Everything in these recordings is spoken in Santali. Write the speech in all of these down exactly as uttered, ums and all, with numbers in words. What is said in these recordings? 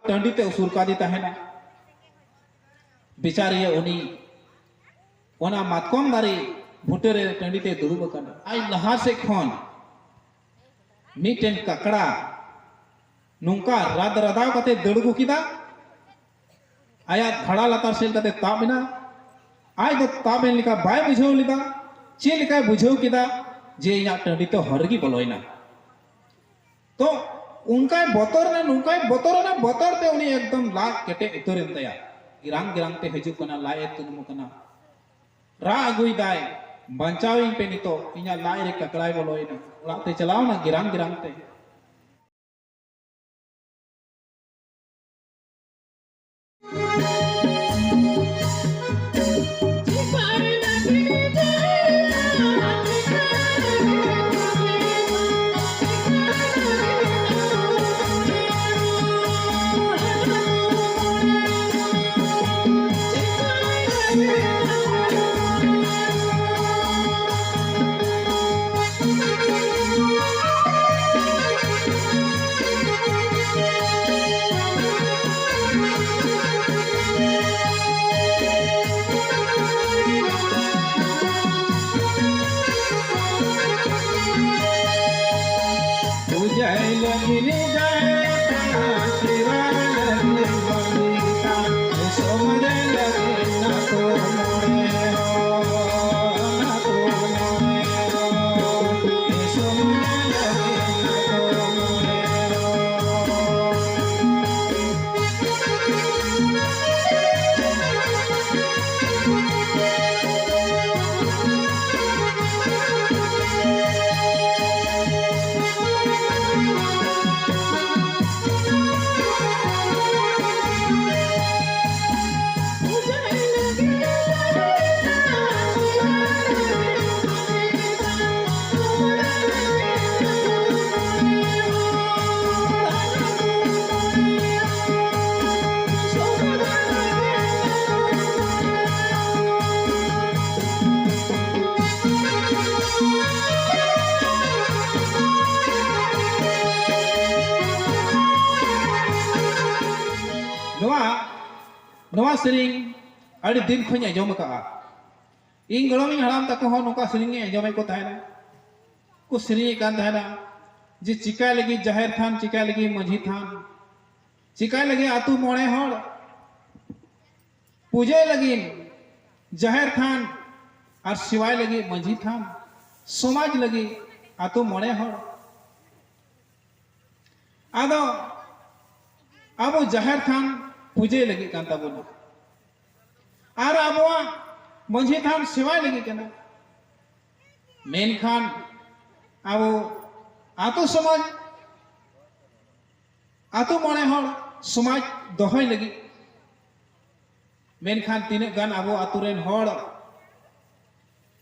ᱴᱟᱺᱰᱤ ᱛᱮ ᱩᱥᱩᱨ ᱠᱟᱫᱮ ᱛᱟᱦᱮᱱᱟ᱾ ᱵᱤᱪᱟᱹᱨᱤᱭᱟᱹ ᱩᱱᱤ ᱚᱱᱟ ᱢᱟᱛᱠᱚᱢ ᱫᱟᱨᱮ ᱵᱩᱴᱟᱹ ᱨᱮ ᱴᱟᱺᱰᱤ ᱛᱮ ᱫᱩᱲᱩᱵ ᱟᱠᱟᱱᱟ᱾ ᱟᱡ ᱞᱟᱦᱟ ᱥᱮᱫ ᱠᱷᱚᱱ ᱢᱤᱫᱴᱮᱱ ᱠᱟᱠᱲᱟ ᱱᱚᱝᱠᱟ ᱨᱟᱫ ᱨᱟᱫᱟᱣ ᱠᱟᱛᱮ ᱫᱟᱹᱲ ᱟᱹᱜᱩ ᱠᱮᱫᱟ᱾ ᱟᱭᱟᱜ ᱵᱷᱟᱲᱟ ᱞᱟᱛᱟᱨ ᱥᱮᱫ ᱠᱟᱛᱮ ᱛᱟᱵ ᱮᱱᱟ᱾ ᱟᱡ ᱫᱚ ᱛᱟᱵ ᱮᱱ ᱞᱮᱠᱟ ᱵᱟᱭ ᱵᱩᱡᱷᱟᱹᱣ ᱞᱮᱫᱟ᱾ ᱪᱮᱫ ᱞᱮᱠᱟᱭ ᱵᱩᱡᱷᱟᱹᱣ ᱠᱮᱫᱟ ᱡᱮ ᱤᱧᱟᱜ ᱴᱟᱺᱰᱤ ᱛᱚ ᱦᱚᱨ ᱨᱮᱜᱮ ᱵᱚᱞᱚᱭᱮᱱᱟ᱾ ᱛᱚ ᱚᱱᱠᱟᱭ ᱵᱚᱛᱚᱨ ᱮᱱᱟ, ᱱᱚᱝᱠᱟᱭ ᱵᱚᱛᱚᱨ ᱮᱱᱟ, ᱵᱚᱛᱚᱨ ᱛᱮ ᱩᱱᱤ ᱮᱠᱫᱚᱢ ᱞᱟᱡ ᱠᱮᱴᱮᱡ ᱩᱛᱟᱹᱨ ᱮᱱ ᱛᱟᱭᱟ᱾ ᱜᱤᱨᱟᱝ ᱜᱤᱨᱟᱝ ᱛᱮ ᱦᱤᱡᱩᱜ ᱠᱟᱱᱟ, ᱞᱟᱡ ᱮ ᱛᱩᱱᱩᱢ ᱠᱟᱱᱟ, ᱨᱟᱜ ᱟᱹᱜᱩᱭᱮᱫᱟᱭ, "ᱵᱟᱧᱪᱟᱣᱤᱧ ᱯᱮ ᱱᱤᱛᱚᱜ, ᱤᱧᱟᱜ ᱞᱟᱡ ᱨᱮ ᱠᱟᱠᱲᱟᱭ ᱵᱚᱞᱚᱭᱮᱱᱟ᱾" ᱚᱲᱟᱜ ᱛᱮ ᱪᱟᱞᱟᱣ ᱮᱱᱟ ᱜᱤᱨᱟᱝ ᱜᱤᱨᱟᱝ ᱛᱮ᱾ ᱱᱚᱣᱟ ᱱᱚᱣᱟ ᱥᱮᱨᱮᱧ ᱟᱹᱰᱤ ᱫᱤᱱ ᱠᱷᱚᱱᱤᱧ ᱟᱸᱡᱚᱢ ᱟᱠᱟᱫᱼᱟ᱾ ᱤᱧ ᱜᱚᱲᱚᱢᱤᱧ ᱦᱟᱲᱟᱢ ᱛᱟᱠᱚ ᱦᱚᱸ ᱱᱚᱝᱠᱟ ᱥᱮᱨᱮᱧ ᱤᱧ ᱟᱸᱡᱚᱢᱮᱫ ᱠᱚ ᱛᱟᱦᱮᱱᱟ, ᱠᱚ ᱥᱮᱨᱮᱧᱮᱫ ᱠᱟᱱ ᱛᱟᱦᱮᱱᱟ ᱡᱮ ᱪᱤᱠᱟᱹᱭ ᱞᱟᱹᱜᱤᱫ ᱡᱟᱦᱮᱨ ᱛᱷᱟᱱ, ᱪᱤᱠᱟᱹᱭ ᱞᱟᱹᱜᱤᱫ ᱢᱟᱹᱡᱷᱤ ᱛᱷᱟᱱ, ᱪᱤᱠᱟᱹᱭ ᱞᱟᱹᱜᱤᱫ ᱟᱹᱛᱩ ᱢᱚᱬᱮ ᱦᱚᱲ, ᱯᱩᱡᱟᱹᱭ ᱞᱟᱹᱜᱤᱫ ᱡᱟᱦᱮᱨ ᱛᱷᱟᱱ ᱟᱨ ᱥᱮᱵᱟᱭ ᱞᱟᱹᱜᱤᱫ ᱢᱟᱹᱡᱷᱤ ᱛᱷᱟᱱ, ᱥᱚᱢᱟᱡᱽ ᱞᱟᱹᱜᱤᱫ ᱟᱹᱛᱩ ᱢᱚᱬᱮ ᱦᱚᱲ᱾ ᱟᱫᱚ ᱟᱵᱚ ᱡᱟᱦᱮᱨ ᱛᱷᱟᱱ ᱯᱩᱡᱟᱹᱭ ᱞᱟᱹᱜᱤᱫ ᱠᱟᱱ ᱛᱟᱵᱚᱱᱟ ᱟᱨ ᱟᱵᱚᱣᱟᱜ ᱢᱟᱹᱡᱷᱤ ᱛᱷᱟᱱ ᱥᱮᱵᱟᱭ ᱞᱟᱹᱜᱤᱫ ᱠᱟᱱᱟ, ᱢᱮᱱᱠᱷᱟᱱ ᱟᱵᱚ ᱟᱹᱛᱩ ᱥᱚᱢᱟᱡᱽ, ᱟᱹᱛᱩ ᱢᱚᱬᱮ ᱦᱚᱲ ᱥᱚᱢᱟᱡᱽ ᱫᱚᱦᱚᱭ ᱞᱟᱹᱜᱤᱫ, ᱢᱮᱱᱠᱷᱟᱱ ᱛᱤᱱᱟᱹᱜ ᱜᱟᱱ ᱟᱵᱚ ᱟᱹᱛᱩ ᱨᱮᱱ ᱦᱚᱲ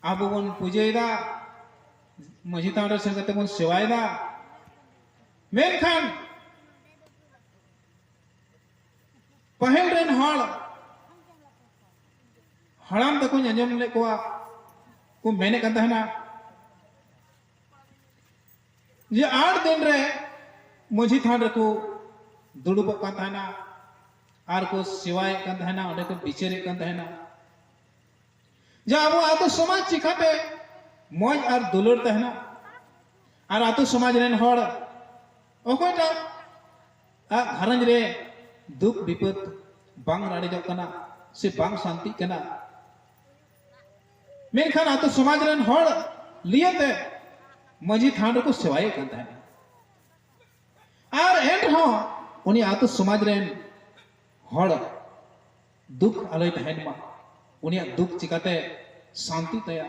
ᱟᱵᱚ ᱵᱚᱱ ᱯᱩᱡᱟᱹᱭᱮᱫᱟ, ᱢᱟᱹᱡᱷᱤ ᱛᱷᱟᱱ ᱨᱮ ᱥᱮᱱ ᱠᱟᱛᱮ ᱵᱚᱱ ᱥᱮᱵᱟᱭᱮᱫᱟ, ᱢᱮᱱᱠᱷᱟᱱ ᱯᱟᱹᱦᱤᱞ ᱨᱮᱱ ᱦᱚᱲ, ᱦᱟᱲᱟᱢ ᱛᱟᱠᱚᱧ ᱟᱸᱡᱚᱢ ᱞᱮᱫ ᱠᱚᱣᱟ, ᱠᱚ ᱢᱮᱱᱮᱫ ᱠᱟᱱ ᱛᱟᱦᱮᱱᱟ ᱡᱮ ᱟᱴ ᱫᱤᱱ ᱨᱮ ᱢᱟᱹᱡᱷᱤ ᱛᱷᱟᱱ ᱨᱮᱠᱚ ᱫᱩᱲᱩᱵᱚᱜ ᱠᱟᱱ ᱛᱟᱦᱮᱱᱟ ᱟᱨ ᱠᱚ ᱥᱮᱵᱟᱭᱮᱫ ᱠᱟᱱ ᱛᱟᱦᱮᱱᱟ, ᱚᱸᱰᱮ ᱠᱚ ᱵᱤᱪᱟᱹᱨᱮᱫ ᱠᱟᱱ ᱛᱟᱦᱮᱱᱟ᱾ ᱡᱮ ᱟᱵᱚ ᱟᱹᱛᱩ ᱥᱚᱢᱟᱡᱽ ᱪᱤᱠᱟᱹᱛᱮ ᱢᱚᱡᱽ ᱟᱨ ᱫᱩᱞᱟᱹᱲ ᱛᱟᱦᱮᱱᱟ ᱟᱨ ᱟᱹᱛᱩ ᱥᱚᱢᱟᱡᱽ ᱨᱮᱱ ᱦᱚᱲ ᱚᱠᱚᱭᱴᱟᱜ ᱟᱜ ᱜᱷᱟᱨᱚᱸᱡᱽ ᱨᱮ ᱫᱩᱠ ᱵᱤᱯᱚᱫ ᱵᱟᱝ ᱨᱟᱲᱮᱡᱚᱜ ᱠᱟᱱᱟ ᱥᱮ ᱵᱟᱝ ᱥᱟᱱᱛᱤᱜ ᱠᱟᱱᱟ, ᱢᱮᱱᱠᱷᱟᱱ ᱟᱹᱛᱩ ᱥᱚᱢᱟᱡᱽ ᱨᱮᱱ ᱦᱚᱲ ᱞᱤᱭᱟᱹᱛᱮ ᱢᱟᱹᱡᱷᱤ ᱛᱷᱟᱱ ᱨᱮᱠᱚ ᱥᱮᱵᱟᱭᱮᱫ ᱠᱟᱱ ᱛᱟᱦᱮᱸᱱᱟ᱾ ᱟᱨ ᱮᱱ ᱨᱮᱦᱚᱸ ᱩᱱᱤ ᱟᱹᱛᱩ ᱥᱚᱢᱟᱡᱽ ᱨᱮᱱ ᱦᱚᱲ ᱫᱩᱠ ᱟᱞᱚᱭ ᱛᱟᱦᱮᱱ ᱢᱟ, ᱩᱱᱤᱭᱟᱜ ᱫᱩᱠ ᱪᱤᱠᱟᱛᱮ ᱥᱟᱱᱛᱤ ᱛᱟᱭᱟ?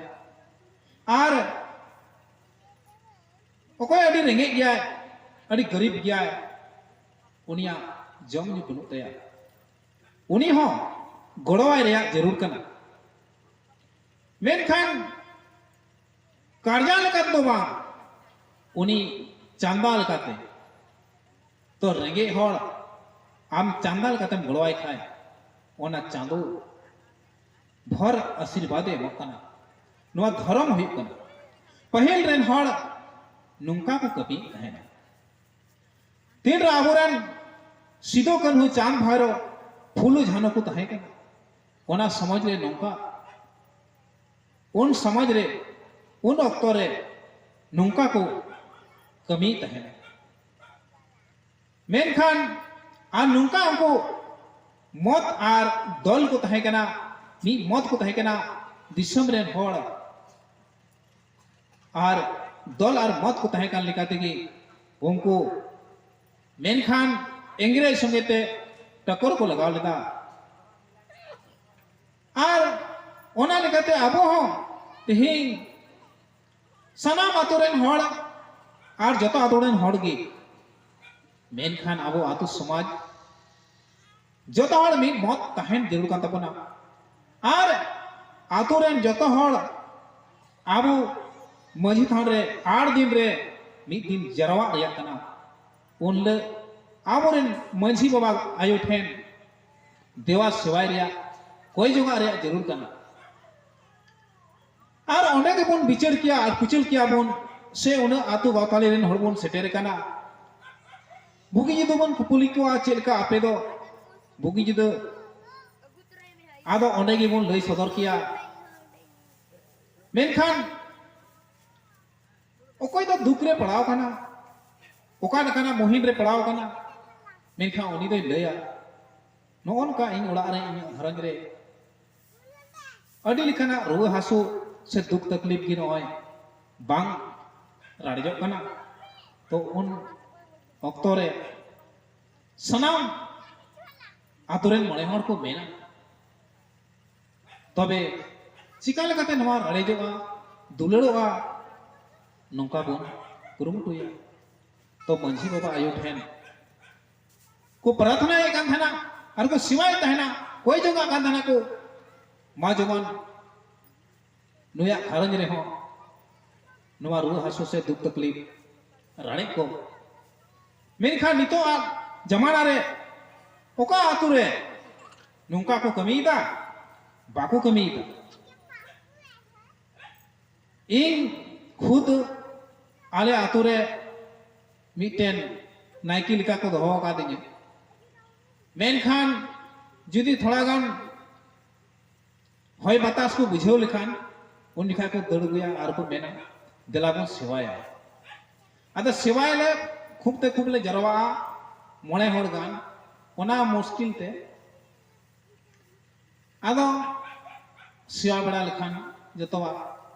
ᱟᱨ ᱚᱠᱚᱭ ᱟᱹᱰᱤ ᱨᱮᱸᱜᱮᱡ ᱜᱮᱭᱟᱭ, ᱟᱹᱰᱤ ᱜᱟᱹᱨᱤᱵ ᱜᱮᱭᱟᱭ, ᱩᱱᱤᱭᱟᱜ ᱡᱚᱢ ᱧᱩ ᱵᱟᱹᱱᱩᱜ ᱛᱟᱭᱟ, ᱩᱱᱤ ᱦᱚᱸ ᱜᱚᱲᱚᱣᱟᱭ ᱨᱮᱭᱟᱜ ᱡᱟᱹᱨᱩᱲ ᱠᱟᱱᱟ᱾ ᱢᱮᱱᱠᱷᱟᱱ ᱠᱟᱨᱡᱟ ᱞᱮᱠᱟ ᱛᱮᱫᱚ ᱵᱟᱝ, ᱩᱱᱤ ᱪᱟᱸᱫᱟ ᱞᱮᱠᱟᱛᱮ᱾ ᱛᱚ ᱨᱮᱸᱜᱮᱡ ᱦᱚᱲ ᱟᱢ ᱪᱟᱸᱫᱟ ᱞᱮᱠᱟᱛᱮᱢ ᱜᱚᱲᱚᱣᱟᱭ ᱠᱷᱟᱱ ᱚᱱᱟ ᱪᱟᱸᱫᱚ ᱵᱷᱚᱨ ᱟᱥᱤᱨᱵᱟᱫᱽ ᱮ ᱮᱢᱚᱜ ᱠᱟᱱᱟ᱾ ᱱᱚᱣᱟ ᱫᱷᱚᱨᱚᱢ ᱦᱩᱭᱩᱜ ᱠᱟᱱᱟ᱾ ᱯᱟᱹᱦᱤᱞ ᱨᱮᱱ ᱦᱚᱲ ᱱᱚᱝᱠᱟ ᱠᱚ ᱠᱟᱹᱢᱤᱭᱮᱫ ᱛᱟᱦᱮᱱᱟ᱾ ᱛᱤᱱᱨᱮ ᱟᱵᱚᱨᱮᱱ ᱥᱤᱫᱩ, ᱠᱟᱹᱱᱦᱩ, ᱪᱟᱸᱫ, ᱵᱷᱟᱭᱨᱚ ᱯᱷᱩᱞᱳ ᱡᱷᱟᱱᱚ ᱠᱚ ᱛᱟᱦᱮᱸ ᱠᱟᱱᱟ᱾ ᱚᱱᱟ ᱥᱚᱢᱟᱡᱽ ᱨᱮ ᱱᱚᱝᱠᱟ, ᱩᱱ ᱥᱚᱢᱟᱡᱽ ᱨᱮ, ᱩᱱ ᱚᱠᱛᱚ ᱨᱮ ᱱᱚᱝᱠᱟ ᱠᱚ ᱠᱟᱹᱢᱤᱭᱮᱫ ᱛᱟᱦᱮᱱᱟ᱾ ᱢᱮᱱᱠᱷᱟᱱ ᱟᱨ ᱱᱚᱝᱠᱟ ᱩᱱᱠᱩ ᱢᱚᱛ ᱟᱨ ᱫᱚᱞ ᱠᱚ ᱛᱟᱦᱮᱸ ᱠᱟᱱᱟ, ᱢᱤᱫ ᱢᱚᱛ ᱠᱚ ᱛᱟᱦᱮᱸ ᱠᱟᱱᱟ ᱫᱤᱥᱚᱢ ᱨᱮᱱ ᱦᱚᱲ, ᱟᱨ ᱫᱚᱞ ᱟᱨ ᱢᱚᱛ ᱠᱚ ᱛᱟᱦᱮᱸ ᱠᱟᱱ ᱞᱮᱠᱟ ᱛᱮᱜᱮ ᱩᱱᱠᱩ, ᱢᱮᱱᱠᱷᱟᱱ ᱤᱝᱨᱮᱡᱽ ᱥᱚᱸᱜᱮ ᱛᱮ ᱴᱟᱠᱚᱨ ᱠᱚ ᱞᱟᱜᱟᱣ ᱞᱮᱫᱟ᱾ ᱟᱨ ᱚᱱᱟ ᱞᱮᱠᱟᱛᱮ ᱟᱵᱚ ᱦᱚᱸ ᱛᱮᱦᱮᱧ ᱥᱟᱱᱟᱢ ᱟᱛᱳ ᱨᱮᱱ ᱦᱚᱲ ᱟᱨ ᱡᱚᱛᱚ ᱟᱛᱳ ᱨᱮᱱ ᱦᱚᱲ ᱜᱮ, ᱢᱮᱱᱠᱷᱟᱱ ᱟᱵᱚ ᱟᱛᱳ ᱥᱚᱢᱟᱡᱽ ᱡᱚᱛᱚ ᱦᱚᱲ ᱢᱤᱫ ᱢᱚᱛ ᱛᱟᱦᱮᱱ ᱡᱟᱹᱨᱩᱲ ᱠᱟᱱ ᱛᱟᱵᱚᱱᱟ᱾ ᱟᱨ ᱟᱛᱳ ᱨᱮᱱ ᱡᱚᱛᱚ ᱦᱚᱲ ᱟᱵᱚ ᱢᱟᱹᱡᱷᱤ ᱛᱷᱟᱱ ᱨᱮ ᱟᱴ ᱫᱤᱱ ᱨᱮ ᱢᱤᱫ ᱫᱤᱱ ᱡᱟᱨᱣᱟᱜ ᱨᱮᱭᱟᱜ ᱠᱟᱱᱟ᱾ ᱩᱱ ᱦᱤᱞᱳᱜ ᱟᱵᱚᱨᱮᱱ ᱢᱟᱹᱡᱷᱤ ᱵᱟᱵᱟ ᱟᱭᱳ ᱴᱷᱮᱱ ᱫᱮᱣᱟ ᱥᱮᱣᱟᱭ ᱨᱮᱭᱟᱜ, ᱠᱚᱭ ᱡᱚᱝᱟᱜ ᱨᱮᱭᱟᱜ ᱡᱟᱹᱨᱩᱲ ᱠᱟᱱᱟ᱾ ᱟᱨ ᱚᱸᱰᱮ ᱜᱮᱵᱚᱱ ᱵᱤᱪᱟᱹᱨ ᱠᱮᱭᱟ ᱟᱨ ᱯᱩᱪᱟᱹᱨ ᱠᱮᱭᱟ ᱵᱚᱱ, ᱥᱮ ᱩᱱᱟᱹᱜ ᱟᱹᱛᱩ ᱜᱟᱶᱛᱟᱞᱤ ᱨᱮᱱ ᱦᱚᱲ ᱵᱚᱱ ᱥᱮᱴᱮᱨ ᱟᱠᱟᱱᱟ᱾ ᱵᱩᱜᱤ ᱡᱩᱫᱟᱹ ᱵᱚᱱ ᱠᱩᱯᱩᱞᱤ ᱠᱚᱣᱟ, ᱪᱮᱫ ᱞᱮᱠᱟ ᱟᱯᱮ ᱫᱚ ᱵᱩᱜᱤ ᱡᱩᱫᱟᱹ? ᱟᱫᱚ ᱚᱸᱰᱮ ᱜᱮᱵᱚᱱ ᱞᱟᱹᱭ ᱥᱚᱫᱚᱨ ᱠᱮᱭᱟ᱾ ᱢᱮᱱᱠᱷᱟᱱ ᱚᱠᱚᱭ ᱫᱚ ᱫᱩᱠ ᱨᱮ ᱯᱟᱲᱟᱣ ᱠᱟᱱᱟ, ᱚᱠᱟ ᱞᱮᱠᱟᱱᱟᱜ ᱢᱩᱦᱤᱢ ᱨᱮ ᱯᱟᱲᱟᱣ ᱠᱟᱱᱟ, ᱢᱮᱱᱠᱷᱟᱱ ᱩᱱᱤ ᱫᱚᱭ ᱞᱟᱹᱭᱟ, "ᱱᱚᱜᱼᱚ ᱱᱚᱝᱠᱟ ᱤᱧ ᱚᱲᱟᱜ ᱨᱮ, ᱤᱧᱟᱹᱜ ᱜᱷᱟᱨᱚᱸᱡᱽ ᱨᱮ ᱟᱹᱰᱤ ᱞᱮᱠᱟᱱᱟᱜ ᱨᱩᱣᱟᱹ ᱦᱟᱹᱥᱩ ᱥᱮ ᱫᱩᱠ ᱛᱟᱠᱞᱤᱯ ᱜᱮ ᱱᱚᱜᱼᱚᱭ ᱵᱟᱝ ᱨᱟᱲᱮᱡᱚᱜ ᱠᱟᱱᱟ᱾" ᱛᱚ ᱩᱱ ᱚᱠᱛᱚ ᱨᱮ ᱥᱟᱱᱟᱢ ᱟᱛᱳ ᱨᱮᱱ ᱢᱚᱬᱮ ᱦᱚᱲ ᱠᱚ ᱢᱮᱱᱟ, ᱛᱚᱵᱮ ᱪᱤᱠᱟ ᱞᱮᱠᱟᱛᱮ ᱱᱚᱣᱟ ᱨᱟᱲᱮᱡᱚᱜᱼᱟ, ᱫᱩᱞᱟᱹᱲᱚᱜᱼᱟ, ᱱᱚᱝᱠᱟ ᱵᱚᱱ ᱠᱩᱨᱩᱢᱩᱴᱩᱭᱟ᱾ ᱛᱚ ᱢᱟᱹᱡᱷᱤ ᱵᱟᱵᱟ ᱟᱭᱳ ᱴᱷᱮᱱ ᱠᱚ ᱯᱨᱟᱨᱛᱷᱱᱟᱭᱮᱫ ᱠᱟᱱ ᱛᱟᱦᱮᱱᱟ ᱟᱨ ᱠᱚ ᱥᱮᱵᱟᱭᱮᱫ ᱛᱟᱦᱮᱱᱟ, ᱠᱚᱭ ᱡᱚᱝᱟᱜ ᱠᱟᱱ ᱛᱟᱦᱮᱱᱟ ᱠᱚ, ᱢᱟ ᱡᱮᱢᱚᱱ ᱱᱩᱭᱟᱜ ᱜᱷᱟᱨᱚᱸᱡᱽ ᱨᱮᱦᱚᱸ ᱱᱚᱣᱟ ᱨᱩᱣᱟᱹ ᱦᱟᱹᱥᱩ ᱥᱮ ᱫᱩᱠ ᱛᱟᱠᱞᱤᱯ ᱨᱟᱲᱮᱡ ᱠᱚ᱾ ᱢᱮᱱᱠᱷᱟᱱ ᱱᱤᱛᱚᱜ ᱟᱜ ᱡᱟᱢᱟᱱᱟ ᱨᱮ ᱚᱠᱟ ᱟᱛᱳ ᱨᱮ ᱱᱚᱝᱠᱟ ᱠᱚ ᱠᱟᱹᱢᱤᱭᱮᱫᱟ? ᱵᱟᱠᱚ ᱠᱟᱹᱢᱤᱭᱮᱫᱟ᱾ ᱤᱧ ᱠᱷᱩᱫ ᱟᱞᱮ ᱟᱛᱳ ᱨᱮ ᱢᱤᱫᱴᱮᱱ ᱱᱟᱭᱠᱮ ᱞᱮᱠᱟ ᱠᱚ ᱫᱚᱦᱚ ᱟᱠᱟᱫᱤᱧᱟ, ᱢᱮᱱᱠᱷᱟᱱ ᱡᱩᱫᱤ ᱛᱷᱚᱲᱟ ᱜᱟᱱ ᱦᱚᱭ ᱵᱟᱛᱟᱥ ᱠᱚ ᱵᱩᱡᱷᱟᱹᱣ ᱞᱮᱠᱷᱟᱱ, ᱩᱱ ᱡᱚᱠᱷᱟᱡ ᱠᱚ ᱫᱟᱹᱲ ᱟᱹᱜᱩᱭᱟ ᱟᱨ ᱠᱚ ᱢᱮᱱᱟ, "ᱫᱮᱞᱟ ᱵᱚᱱ ᱥᱮᱵᱟᱭᱟ᱾" ᱟᱫᱚ ᱥᱮᱵᱟᱭ ᱞᱮ ᱠᱷᱩᱵ ᱛᱮ ᱠᱷᱩᱵ ᱞᱮ ᱡᱟᱨᱣᱟᱜᱼᱟ, ᱢᱚᱬᱮ ᱦᱚᱲ ᱜᱟᱱ, ᱚᱱᱟ ᱢᱩᱥᱠᱤᱞ ᱛᱮ ᱟᱫᱚ ᱥᱮᱵᱟ ᱵᱟᱲᱟ ᱞᱮᱠᱷᱟᱱ ᱡᱚᱛᱚᱣᱟᱜ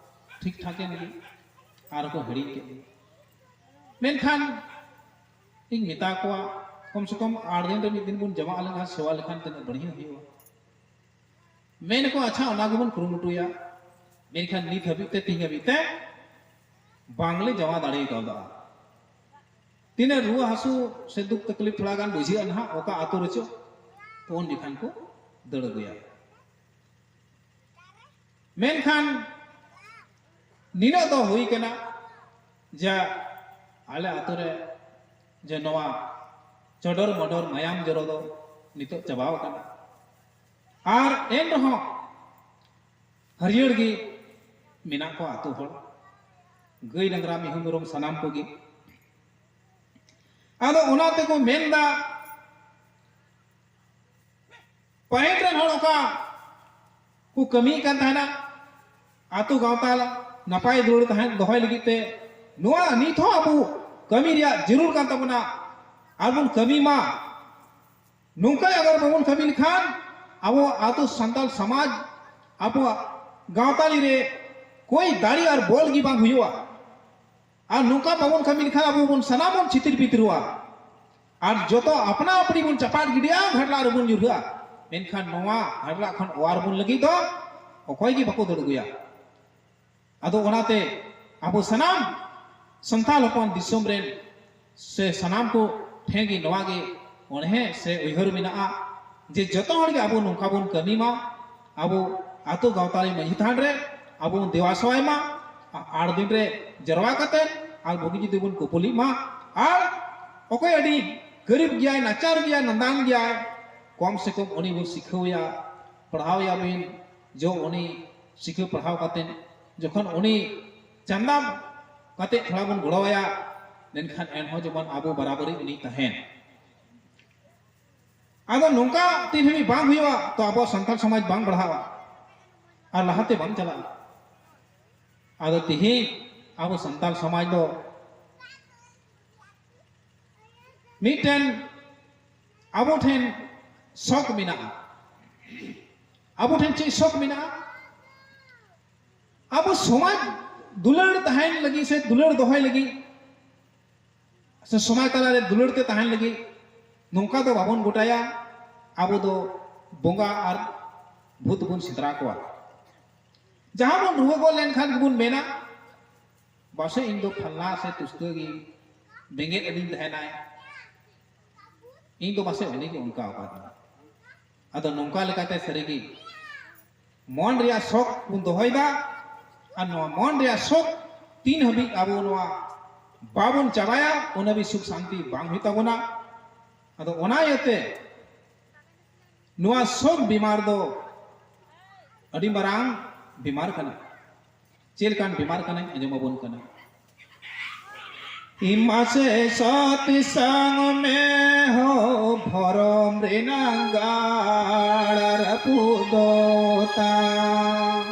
ᱴᱷᱤᱠ ᱴᱷᱟᱠ ᱮᱱ ᱜᱮ, ᱟᱨ ᱠᱚ ᱦᱤᱲᱤᱧ ᱠᱮᱫ ᱜᱮ᱾ ᱢᱮᱱᱠᱷᱟᱱ ᱤᱧ ᱢᱮᱛᱟ ᱠᱚᱣᱟ, "ᱠᱚᱢ ᱥᱮ ᱠᱚᱢ ᱟᱴ ᱫᱤᱱ ᱨᱮ ᱢᱤᱫ ᱫᱤᱱ ᱵᱚᱱ ᱡᱚᱢᱟᱜ ᱞᱮᱠᱷᱟᱱ, ᱥᱮᱵᱟ ᱞᱮᱠᱷᱟᱱ ᱛᱤᱱᱟᱹᱜ ᱵᱟᱹᱲᱦᱤᱭᱟᱹ ᱦᱩᱭᱩᱜᱼᱟ?" ᱢᱮᱱ ᱟᱠᱚ, "ᱟᱪᱪᱷᱟ, ᱚᱱᱟ ᱜᱮᱵᱚᱱ ᱠᱩᱨᱩᱢᱩᱴᱩᱭᱟ᱾" ᱢᱮᱱᱠᱷᱟᱱ ᱱᱤᱛ ᱦᱟᱹᱵᱤᱡ ᱛᱮ, ᱛᱮᱦᱮᱧ ᱦᱟᱹᱵᱤᱡ ᱛᱮ ᱵᱟᱝᱞᱮ ᱡᱚᱢᱟ ᱫᱟᱲᱮ ᱠᱟᱣᱫᱟ᱾ ᱛᱤᱱᱟᱹᱜ ᱨᱩᱣᱟᱹ ᱦᱟᱹᱥᱩ ᱥᱮ ᱫᱩᱠ ᱛᱟᱠᱞᱤᱯ ᱛᱷᱚᱲᱟ ᱜᱟᱱ ᱵᱩᱡᱷᱟᱹᱜᱼᱟ ᱱᱟᱦᱟᱜ, ᱚᱠᱟ ᱟᱛᱳ ᱨᱮᱪᱚ, ᱛᱚ ᱩᱱ ᱡᱚᱠᱷᱟᱱ ᱠᱚ ᱫᱟᱹᱲ ᱟᱹᱜᱩᱭᱟ᱾ ᱢᱮᱱᱠᱷᱟᱱ ᱱᱤᱱᱟᱹᱜ ᱫᱚ ᱦᱩᱭ ᱠᱟᱱᱟ ᱡᱮ ᱟᱞᱮ ᱟᱛᱳ ᱨᱮ ᱡᱮ ᱱᱚᱣᱟ ᱪᱚᱰᱚᱨ ᱢᱚᱰᱚᱨ ᱢᱟᱭᱟᱢ ᱡᱚᱨᱚ ᱫᱚ ᱱᱤᱛᱚᱜ ᱪᱟᱵᱟᱣ ᱟᱠᱟᱱᱟ᱾ ᱟᱨ ᱮᱱ ᱨᱮᱦᱚᱸ ᱦᱟᱹᱨᱭᱟᱹᱲ ᱜᱮ ᱢᱮᱱᱟᱜ ᱠᱚᱣᱟ ᱟᱛᱳ ᱦᱚᱲ, ᱜᱟᱹᱭ ᱰᱟᱝᱨᱟ ᱢᱤᱦᱩ ᱢᱮᱨᱚᱢ ᱥᱟᱱᱟᱢ ᱠᱚᱜᱮ᱾ ᱟᱫᱚ ᱚᱱᱟ ᱛᱮᱠᱚ ᱢᱮᱱᱫᱟ, ᱯᱟᱹᱦᱤᱞ ᱨᱮᱱ ᱦᱚᱲ ᱚᱠᱟ ᱠᱚ ᱠᱟᱹᱢᱤᱭᱮᱫ ᱠᱟᱱ ᱛᱟᱦᱮᱱᱟ, ᱟᱛᱳ ᱜᱟᱶᱛᱟ ᱱᱟᱯᱟᱭ ᱫᱩᱞᱟᱹᱲ ᱛᱟᱦᱮᱸ ᱫᱚᱦᱚᱭ ᱞᱟᱹᱜᱤᱫ ᱛᱮ, ᱱᱚᱣᱟ ᱱᱤᱛ ᱦᱚᱸ ᱟᱵᱚ ᱠᱟᱹᱢᱤ ᱨᱮᱭᱟᱜ ᱡᱟᱹᱨᱩᱲ ᱠᱟᱱ ᱛᱟᱵᱚᱱᱟ᱾ ᱟᱨ ᱵᱚᱱ ᱠᱟᱹᱢᱤ ᱢᱟ, ᱱᱚᱝᱠᱟ ᱟᱜᱟᱨ ᱵᱟᱵᱚᱱ ᱠᱟᱹᱢᱤ ᱞᱮᱠᱷᱟᱱ ᱟᱵᱚ ᱟᱛᱳ ᱥᱟᱱᱛᱟᱲ ᱥᱚᱢᱟᱡᱽ, ᱟᱵᱚᱣᱟᱜ ᱜᱟᱶᱛᱟᱞᱤ ᱨᱮ ᱠᱳᱭ ᱫᱟᱲᱮ ᱟᱨ ᱵᱚᱞ ᱜᱮ ᱵᱟᱝ ᱦᱩᱭᱩᱜᱼᱟ᱾ ᱟᱨ ᱱᱚᱝᱠᱟ ᱵᱟᱵᱚᱱ ᱠᱟᱹᱢᱤ ᱞᱮᱠᱷᱟᱱ ᱟᱵᱚ ᱵᱚᱱ ᱥᱟᱱᱟᱢ ᱵᱚᱱ ᱪᱷᱤᱛᱤᱨ ᱵᱤᱛᱤᱨᱚᱜᱼᱟ᱾ ᱟᱨ ᱡᱚᱛᱚ ᱟᱯᱱᱟ ᱟᱯᱱᱤ ᱵᱚᱱ ᱪᱟᱯᱟᱫ ᱜᱤᱰᱤᱭᱟ, ᱜᱷᱟᱰᱞᱟᱜ ᱨᱮᱵᱚᱱ ᱧᱩᱨᱦᱟᱹᱜᱼᱟ᱾ ᱢᱮᱱᱠᱷᱟᱱ ᱱᱚᱣᱟ ᱜᱷᱟᱰᱞᱟᱜ ᱠᱷᱚᱱ ᱚᱣᱟᱨ ᱵᱚᱱ ᱞᱟᱹᱜᱤᱫ ᱫᱚ ᱚᱠᱚᱭ ᱜᱮ ᱵᱟᱠᱚ ᱫᱟᱹᱲ ᱟᱹᱜᱩᱭᱟ᱾ ᱟᱫᱚ ᱚᱱᱟᱛᱮ ᱟᱵᱚ ᱥᱟᱱᱟᱢ ᱥᱟᱱᱛᱟᱲ ᱦᱚᱯᱚᱱ ᱫᱤᱥᱚᱢ ᱨᱮᱱ ᱥᱮ ᱥᱟᱱᱟᱢ ᱠᱚ ᱴᱷᱮᱱ ᱜᱮ ᱱᱚᱣᱟ ᱜᱮ ᱚᱬᱦᱮ ᱥᱮ ᱩᱭᱦᱟᱹᱨ ᱢᱮᱱᱟᱜᱼᱟ ᱡᱮ ᱡᱚᱛᱚ ᱦᱚᱲ ᱜᱮ ᱟᱵᱚ ᱱᱚᱝᱠᱟ ᱵᱚᱱ ᱠᱟᱹᱢᱤ ᱢᱟ, ᱟᱵᱚ ᱟᱛᱳ ᱜᱟᱶᱛᱟ ᱨᱮ ᱢᱟᱹᱡᱷᱤ ᱛᱷᱟᱱ ᱨᱮ ᱟᱵᱚ ᱵᱚᱱ ᱫᱮᱣᱟ ᱥᱮᱣᱟᱭ ᱢᱟ, ᱟᱨ ᱟᱴ ᱫᱤᱱ ᱨᱮ ᱡᱟᱨᱣᱟ ᱠᱟᱛᱮ ᱟᱨ ᱵᱩᱜᱤ ᱡᱩᱫᱤ ᱵᱚᱱ ᱠᱩᱯᱩᱞᱤᱜ ᱢᱟ, ᱟᱨ ᱚᱠᱚᱭ ᱟᱹᱰᱤ ᱜᱟᱹᱨᱤᱵ ᱜᱮᱭᱟᱭ, ᱱᱟᱪᱟᱨ ᱜᱮᱭᱟᱭ, ᱱᱟᱫᱟᱱ ᱜᱮᱭᱟᱭ, ᱠᱚᱢ ᱥᱮ ᱠᱚᱢ ᱩᱱᱤ ᱵᱚᱱ ᱥᱤᱠᱷᱟᱹᱣᱮᱭᱟ, ᱯᱟᱲᱦᱟᱣᱮᱭᱟ ᱵᱤᱱ, ᱡᱚ ᱩᱱᱤ ᱥᱤᱠᱷᱟᱹᱣ ᱯᱟᱲᱦᱟᱣ ᱠᱟᱛᱮ ᱡᱚᱠᱷᱚᱱ ᱩᱱᱤ ᱪᱟᱸᱫᱟ ᱠᱟᱛᱮ ᱛᱷᱚᱲᱟ ᱵᱚᱱ ᱜᱚᱲᱚᱣᱟᱭᱟ, ᱢᱮᱱᱠᱷᱟᱱ ᱮᱱᱦᱚᱸ ᱡᱮᱢᱚᱱ ᱟᱵᱚ ᱵᱟᱨᱟᱵᱟᱨᱤ ᱩᱱᱤ ᱛᱟᱦᱮᱱ᱾ ᱟᱫᱚ ᱱᱚᱝᱠᱟ ᱛᱤᱱ ᱦᱟᱹᱵᱤᱡ ᱵᱟᱝ ᱦᱩᱭᱩᱜᱼᱟ, ᱛᱚ ᱟᱵᱚ ᱥᱟᱱᱛᱟᱲ ᱥᱚᱢᱟᱡᱽ ᱵᱟᱝ ᱵᱟᱲᱦᱟᱜᱼᱟ ᱟᱨ ᱞᱟᱦᱟᱛᱮ ᱵᱟᱝ ᱪᱟᱞᱟᱜᱼᱟ᱾ ᱟᱫᱚ ᱛᱤᱦᱤᱧ ᱟᱵᱚ ᱥᱟᱱᱛᱟᱲ ᱥᱚᱢᱟᱡᱽ ᱫᱚ ᱢᱤᱫᱴᱮᱱ ᱟᱵᱚ ᱴᱷᱮᱱ ᱥᱚᱠ ᱢᱮᱱᱟᱜᱼᱟ᱾ ᱟᱵᱚ ᱴᱷᱮᱱ ᱪᱮᱫ ᱥᱚᱠ ᱢᱮᱱᱟᱜᱼᱟ? ᱟᱵᱚ ᱥᱚᱢᱟᱡᱽ ᱫᱩᱞᱟᱹᱲ ᱛᱟᱦᱮᱱ ᱞᱟᱹᱜᱤᱫ ᱥᱮ ᱫᱩᱞᱟᱹᱲ ᱫᱚᱦᱚᱭ ᱞᱟᱹᱜᱤᱫ ᱥᱮ ᱥᱚᱢᱟᱡᱽ ᱛᱟᱞᱟᱨᱮ ᱫᱩᱞᱟᱹᱲ ᱛᱮ ᱛᱟᱦᱮᱱ ᱞᱟᱹᱜᱤᱫ ᱱᱚᱝᱠᱟ ᱫᱚ ᱵᱟᱵᱚᱱ ᱜᱚᱴᱟᱭᱟ᱾ ᱟᱵᱚ ᱫᱚ ᱵᱚᱸᱜᱟ ᱟᱨ ᱵᱷᱩᱛ ᱵᱚᱱ ᱥᱮᱸᱫᱽᱨᱟ ᱠᱚᱣᱟ᱾ ᱡᱟᱦᱟᱸ ᱵᱚᱱ ᱨᱩᱣᱟᱹ ᱜᱚᱫ ᱞᱮᱱᱠᱷᱟᱱ ᱜᱮᱵᱚᱱ ᱢᱮᱱᱟ, ᱵᱟᱥᱮ ᱤᱧ ᱫᱚ ᱯᱷᱟᱞᱱᱟ ᱥᱮ ᱛᱩᱥᱠᱟᱹ ᱜᱮ ᱵᱮᱸᱜᱮᱫ ᱟᱹᱫᱤᱧ ᱛᱟᱦᱮᱱᱟᱭ, ᱤᱧ ᱫᱚ ᱵᱟᱥᱮ ᱩᱱᱤ ᱜᱮ ᱚᱱᱠᱟ ᱟᱠᱟᱫᱤᱧᱟ᱾ ᱟᱫᱚ ᱱᱚᱝᱠᱟ ᱞᱮᱠᱟᱛᱮ ᱥᱟᱹᱨᱤᱜᱮ ᱢᱚᱱ ᱨᱮᱭᱟᱜ ᱥᱚᱠ ᱵᱚᱱ ᱫᱚᱦᱚᱭᱮᱫᱟ, ᱟᱨ ᱱᱚᱣᱟ ᱢᱚᱱ ᱨᱮᱭᱟᱜ ᱥᱚᱠ ᱛᱤᱱ ᱦᱟᱹᱵᱤᱡ ᱟᱵᱚ ᱱᱚᱣᱟ ᱵᱟᱵᱚᱱ ᱪᱟᱵᱟᱭᱟ, ᱩᱱ ᱦᱟᱹᱵᱤᱡ ᱥᱩᱠ ᱥᱟᱱᱛᱤ ᱵᱟᱝ ᱦᱩᱭᱩᱜ ᱛᱟᱵᱚᱱᱟ᱾ ᱟᱫᱚ ᱚᱱᱟ ᱤᱭᱟᱹᱛᱮ ᱱᱚᱣᱟ ᱥᱚᱠ ᱵᱤᱢᱟᱨ ᱫᱚ ᱟᱹᱰᱤ ᱢᱟᱨᱟᱝ ᱵᱤᱢᱟᱨ ᱠᱟᱱᱟ᱾ ᱪᱮᱫ ᱞᱮᱠᱟᱱ ᱵᱤᱢᱟᱨ ᱠᱟᱱᱟᱧ ᱟᱸᱡᱚᱢ ᱟᱵᱚᱱ ᱠᱟᱱᱟ᱾ ᱤᱢᱟᱥᱮ ᱥᱟᱛ ᱥᱟᱝ ᱢᱮ ᱦᱚ ᱵᱷᱚᱨᱚᱢ ᱨᱮᱱᱟᱝ ᱜᱟᱲ ᱨᱟᱹᱯᱩᱫᱚᱜ ᱛᱟᱢ᱾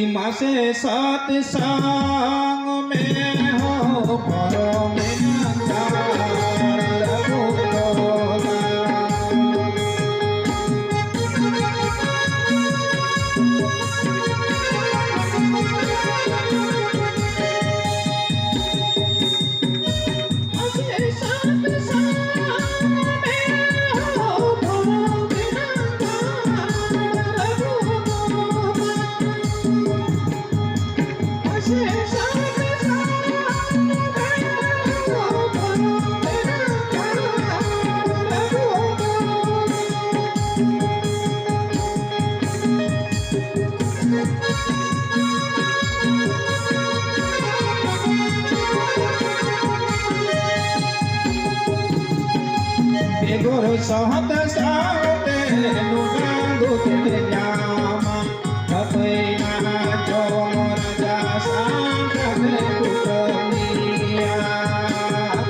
ᱤᱢᱟᱥᱮ ᱥᱟᱛ ᱥᱟᱝ ᱢᱮ ᱦᱚ ᱵᱷᱚᱨᱚᱢ ᱨᱮᱱᱟᱝ ᱜᱟᱲ ᱨᱟᱹᱯᱩᱫᱚᱜ ᱛᱟᱢ᱾ ᱵᱮᱜᱚᱨ ᱥᱟᱦᱟᱛ ᱥᱟᱶᱛᱮ ᱱᱚᱣᱟ ᱫᱩᱠ ᱧᱟᱢᱟ᱾ ᱵᱟᱯᱟᱭᱱᱟ ᱡᱚᱢ ᱨᱟᱡᱟ ᱥᱟᱝ ᱠᱟᱛᱮ ᱠᱩᱴᱟᱹᱢᱤᱭᱟ,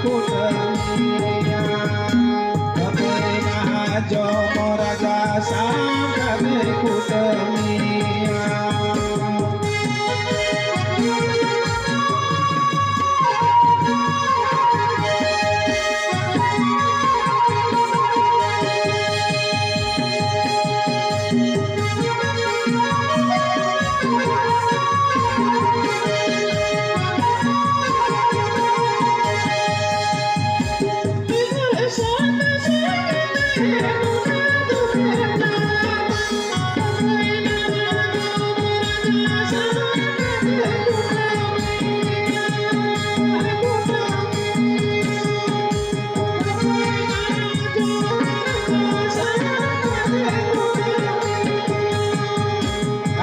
ᱠᱩᱴᱟᱹᱢᱤᱭᱟ᱾ ᱡᱚᱢ ᱨᱟᱡᱟ ᱥᱟᱶ ᱠᱟᱛᱮ ᱠᱩᱴᱟᱹᱢᱤᱭᱟ᱾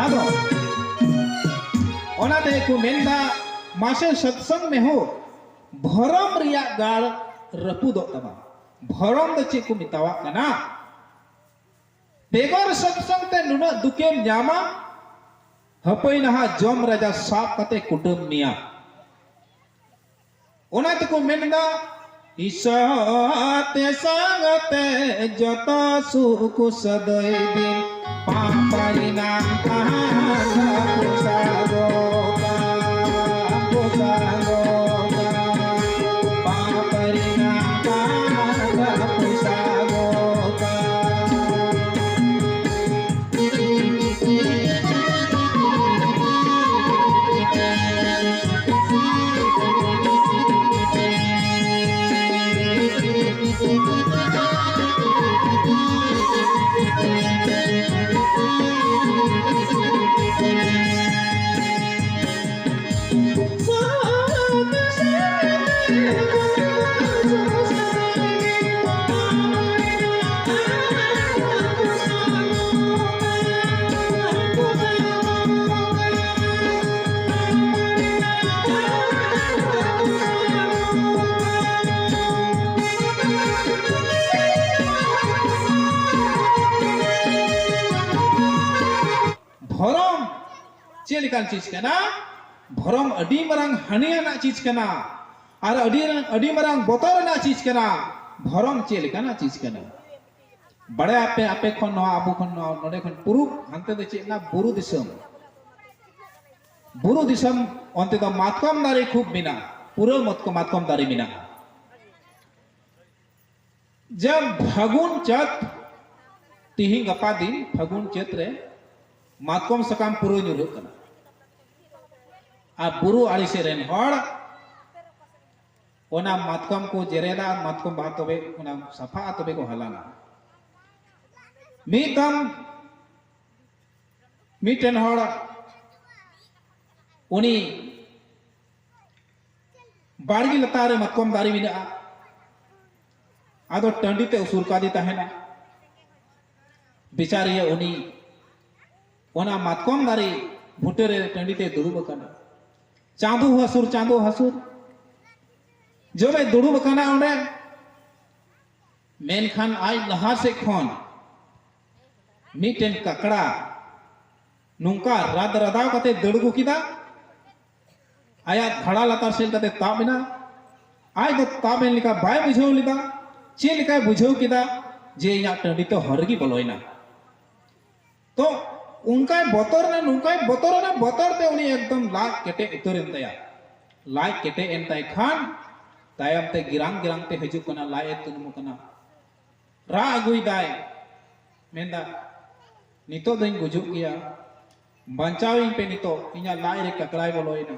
ᱟᱫᱚ ᱚᱱᱟᱛᱮ ᱠᱚ ᱢᱮᱱᱫᱟ, ᱢᱟᱥᱮ ᱥᱚᱛᱥᱚᱝ ᱢᱮ ᱦᱳ, ᱵᱷᱚᱨᱚᱢ ᱨᱮᱭᱟᱜ ᱜᱟᱲ ᱨᱟᱹᱯᱩᱫᱚᱜ ᱛᱟᱢᱟ᱾ ᱵᱷᱚᱨᱚᱢ ᱫᱚ ᱪᱮᱫ ᱠᱚ ᱢᱮᱛᱟᱣᱟᱜ ᱠᱟᱱᱟ? ᱵᱮᱜᱚᱨ ᱥᱚᱛᱥᱚᱝ ᱛᱮ ᱱᱩᱱᱟᱹᱜ ᱫᱩᱠᱮᱢ ᱧᱟᱢᱟ, ᱦᱟᱹᱯᱟᱹᱭ ᱱᱟᱦᱟᱜ ᱡᱚᱢ ᱨᱟᱡᱟ ᱥᱟᱵ ᱠᱟᱛᱮ ᱠᱩᱴᱟᱹᱢ ᱢᱮᱭᱟ᱾ ᱚᱱᱟ ᱛᱮᱠᱚ ᱢᱮᱱᱫᱟ, ᱤᱥᱟᱹᱛᱮ ᱥᱟᱸᱜᱟᱛᱮ ᱡᱚᱛᱚ ᱥᱩᱠ ᱥᱟᱹᱫᱟᱹᱭ ᱵᱤᱱ, ᱯᱟᱯᱟᱨᱤ ᱱᱟᱝ ᱛᱟᱦᱟᱸ ᱫᱟᱠᱩ ᱥᱟᱜᱚ ᱠᱟ, ᱠᱩ ᱥᱟᱜᱚ ᱠᱟ, ᱯᱟᱯᱟᱨᱤ ᱱᱟᱝ ᱛᱟᱦᱟᱸ ᱫᱟᱠᱩ ᱥᱟᱜᱚ ᱠᱟ᱾ ᱫᱷᱚᱨᱚᱢ ᱪᱮᱫ ᱞᱮᱠᱟᱱ ᱪᱤᱡᱽ ᱠᱟᱱᱟ? ᱫᱷᱚᱨᱚᱢ ᱟᱹᱰᱤ ᱢᱟᱨᱟᱝ ᱦᱟᱹᱱᱤ ᱟᱱᱟᱜ ᱪᱤᱡᱽ ᱠᱟᱱᱟ ᱟᱨ ᱟᱹᱰᱤ, ᱟᱹᱰᱤ ᱢᱟᱨᱟᱝ ᱵᱚᱛᱚᱨ ᱟᱱᱟᱜ ᱪᱤᱡᱽ ᱠᱟᱱᱟ᱾ ᱫᱷᱚᱨᱚᱢ ᱪᱮᱫ ᱞᱮᱠᱟᱱᱟᱜ ᱪᱤᱡᱽ ᱠᱟᱱᱟ? ᱵᱟᱲᱟᱭᱟᱯᱮ ᱟᱯᱮ ᱠᱷᱚᱱ, ᱱᱚᱣᱟ ᱟᱵᱚ ᱠᱷᱚᱱ, ᱱᱚᱣᱟ ᱱᱚᱰᱮ ᱠᱷᱚᱱ ᱯᱩᱨᱩᱵ, ᱦᱟᱱᱛᱮ ᱫᱚ ᱪᱮᱫ ᱱᱟ, ᱵᱩᱨᱩ ᱫᱤᱥᱚᱢ᱾ ᱵᱩᱨᱩ ᱫᱤᱥᱚᱢ, ᱚᱱᱛᱮ ᱫᱚ ᱢᱟᱛᱠᱚᱢ ᱫᱟᱨᱮ ᱠᱷᱩᱵ ᱢᱮᱱᱟᱜᱼᱟ, ᱯᱩᱨᱟᱹ ᱢᱟᱛᱠᱚᱢ, ᱢᱟᱛᱠᱚᱢ ᱫᱟᱨᱮ ᱢᱮᱱᱟᱜᱼᱟ᱾ ᱡᱟ ᱯᱷᱟᱹᱜᱩᱱ ᱪᱟᱹᱛ, ᱛᱤᱦᱤᱧ ᱜᱟᱯᱟ ᱫᱤᱱ ᱯᱷᱟᱹᱜᱩᱱ ᱪᱟᱹᱛ ᱨᱮ ᱢᱟᱛᱠᱚᱢ ᱥᱟᱠᱟᱢ ᱯᱩᱨᱟᱹ ᱧᱩᱨᱦᱟᱹᱜ ᱠᱟᱱᱟ᱾ ᱟᱨ ᱵᱩᱨᱩ ᱟᱲᱮ ᱥᱮᱫ ᱨᱮᱱ ᱦᱚᱲ ᱚᱱᱟ ᱢᱟᱛᱠᱚᱢ ᱠᱚ ᱡᱮᱨᱮᱫᱟ, ᱢᱟᱛᱠᱚᱢ ᱵᱟᱦᱟ ᱛᱚᱵᱮ ᱚᱱᱟ ᱥᱟᱯᱷᱟᱜᱼᱟ, ᱛᱚᱵᱮ ᱠᱚ ᱦᱟᱞᱟᱝᱟ᱾ ᱢᱤᱫ ᱫᱚᱢ ᱢᱤᱫᱴᱮᱱ ᱦᱚᱲ ᱩᱱᱤ ᱵᱟᱲᱜᱮ ᱞᱟᱛᱟᱨ ᱨᱮ ᱢᱟᱛᱠᱚᱢ ᱫᱟᱨᱮ ᱢᱮᱱᱟᱜᱼᱟ, ᱟᱫᱚ ᱴᱟᱺᱰᱤ ᱛᱮ ᱩᱥᱩᱨ ᱠᱟᱫᱮ ᱛᱟᱦᱮᱱᱟ᱾ ᱵᱮᱪᱟᱨᱤᱭᱟᱹ ᱩᱱᱤ ᱚᱱᱟ ᱢᱟᱛᱠᱚᱢ ᱫᱟᱨᱮ ᱵᱩᱴᱟᱹ ᱨᱮ ᱴᱟᱺᱰᱤ ᱛᱮ ᱫᱩᱲᱩᱵ ᱟᱠᱟᱱᱟ᱾ ᱪᱟᱸᱫᱚ ᱦᱟᱹᱥᱩᱨ, ᱪᱟᱸᱫᱚ ᱦᱟᱹᱥᱩᱨ ᱡᱚᱵᱮ ᱫᱩᱲᱩᱵ ᱟᱠᱟᱱᱟ ᱚᱸᱰᱮ, ᱢᱮᱱᱠᱷᱟᱱ ᱟᱡ ᱞᱟᱦᱟ ᱥᱮᱫ ᱠᱷᱚᱱ ᱢᱤᱫᱴᱮᱱ ᱠᱟᱠᱲᱟ ᱱᱚᱝᱠᱟ ᱨᱟᱫ ᱨᱟᱫᱟᱣ ᱠᱟᱛᱮ ᱫᱟᱹᱲ ᱟᱹᱜᱩ ᱠᱮᱫᱟ᱾ ᱟᱭᱟᱜ ᱫᱷᱟᱲᱟ ᱞᱟᱛᱟᱨ ᱥᱮᱫ ᱠᱟᱛᱮ ᱛᱟᱵ ᱮᱱᱟ᱾ ᱟᱡ ᱫᱚ ᱛᱟᱵ ᱮᱱ ᱞᱮᱠᱟ ᱵᱟᱭ ᱵᱩᱡᱷᱟᱹᱣ ᱞᱮᱫᱟ᱾ ᱪᱮᱫ ᱞᱮᱠᱟᱭ ᱵᱩᱡᱷᱟᱹᱣ ᱠᱮᱫᱟ ᱡᱮ ᱤᱧᱟᱜ ᱴᱟᱺᱰᱤ ᱛᱚ ᱦᱚᱨ ᱨᱮᱜᱮ ᱵᱚᱞᱚᱭᱮᱱᱟ᱾ ᱛᱚ ᱚᱱᱠᱟᱭ ᱵᱚᱛᱚᱨ ᱮᱱᱟ, ᱱᱚᱝᱠᱟᱭ ᱵᱚᱛᱚᱨ ᱮᱱᱟ, ᱵᱚᱛᱚᱨ ᱛᱮ ᱩᱱᱤ ᱮᱠᱫᱚᱢ ᱞᱟᱡ ᱠᱮᱴᱮᱡ ᱩᱛᱟᱹᱨ ᱮᱱ ᱛᱟᱭᱟ᱾ ᱞᱟᱡ ᱠᱮᱴᱮᱡ ᱮᱱ ᱛᱟᱭ ᱠᱷᱟᱱ ᱛᱟᱭᱚᱢ ᱛᱮ ᱜᱤᱨᱟᱝ ᱜᱤᱨᱟᱝ ᱛᱮ ᱦᱤᱡᱩᱜ ᱠᱟᱱᱟ, ᱞᱟᱡ ᱮ ᱛᱩᱱᱩᱢ ᱠᱟᱱᱟ, ᱨᱟᱜ ᱟᱹᱜᱩᱭᱮᱫᱟᱭ, ᱢᱮᱱᱫᱟ, "ᱱᱤᱛᱚᱜ ᱫᱚᱧ ᱜᱩᱡᱩᱜ ᱜᱮᱭᱟ, ᱵᱟᱧᱪᱟᱣᱤᱧ ᱯᱮ ᱱᱤᱛᱚᱜ, ᱤᱧᱟᱜ ᱞᱟᱡ ᱨᱮ ᱠᱟᱠᱲᱟᱭ ᱵᱚᱞᱚᱭᱮᱱᱟ,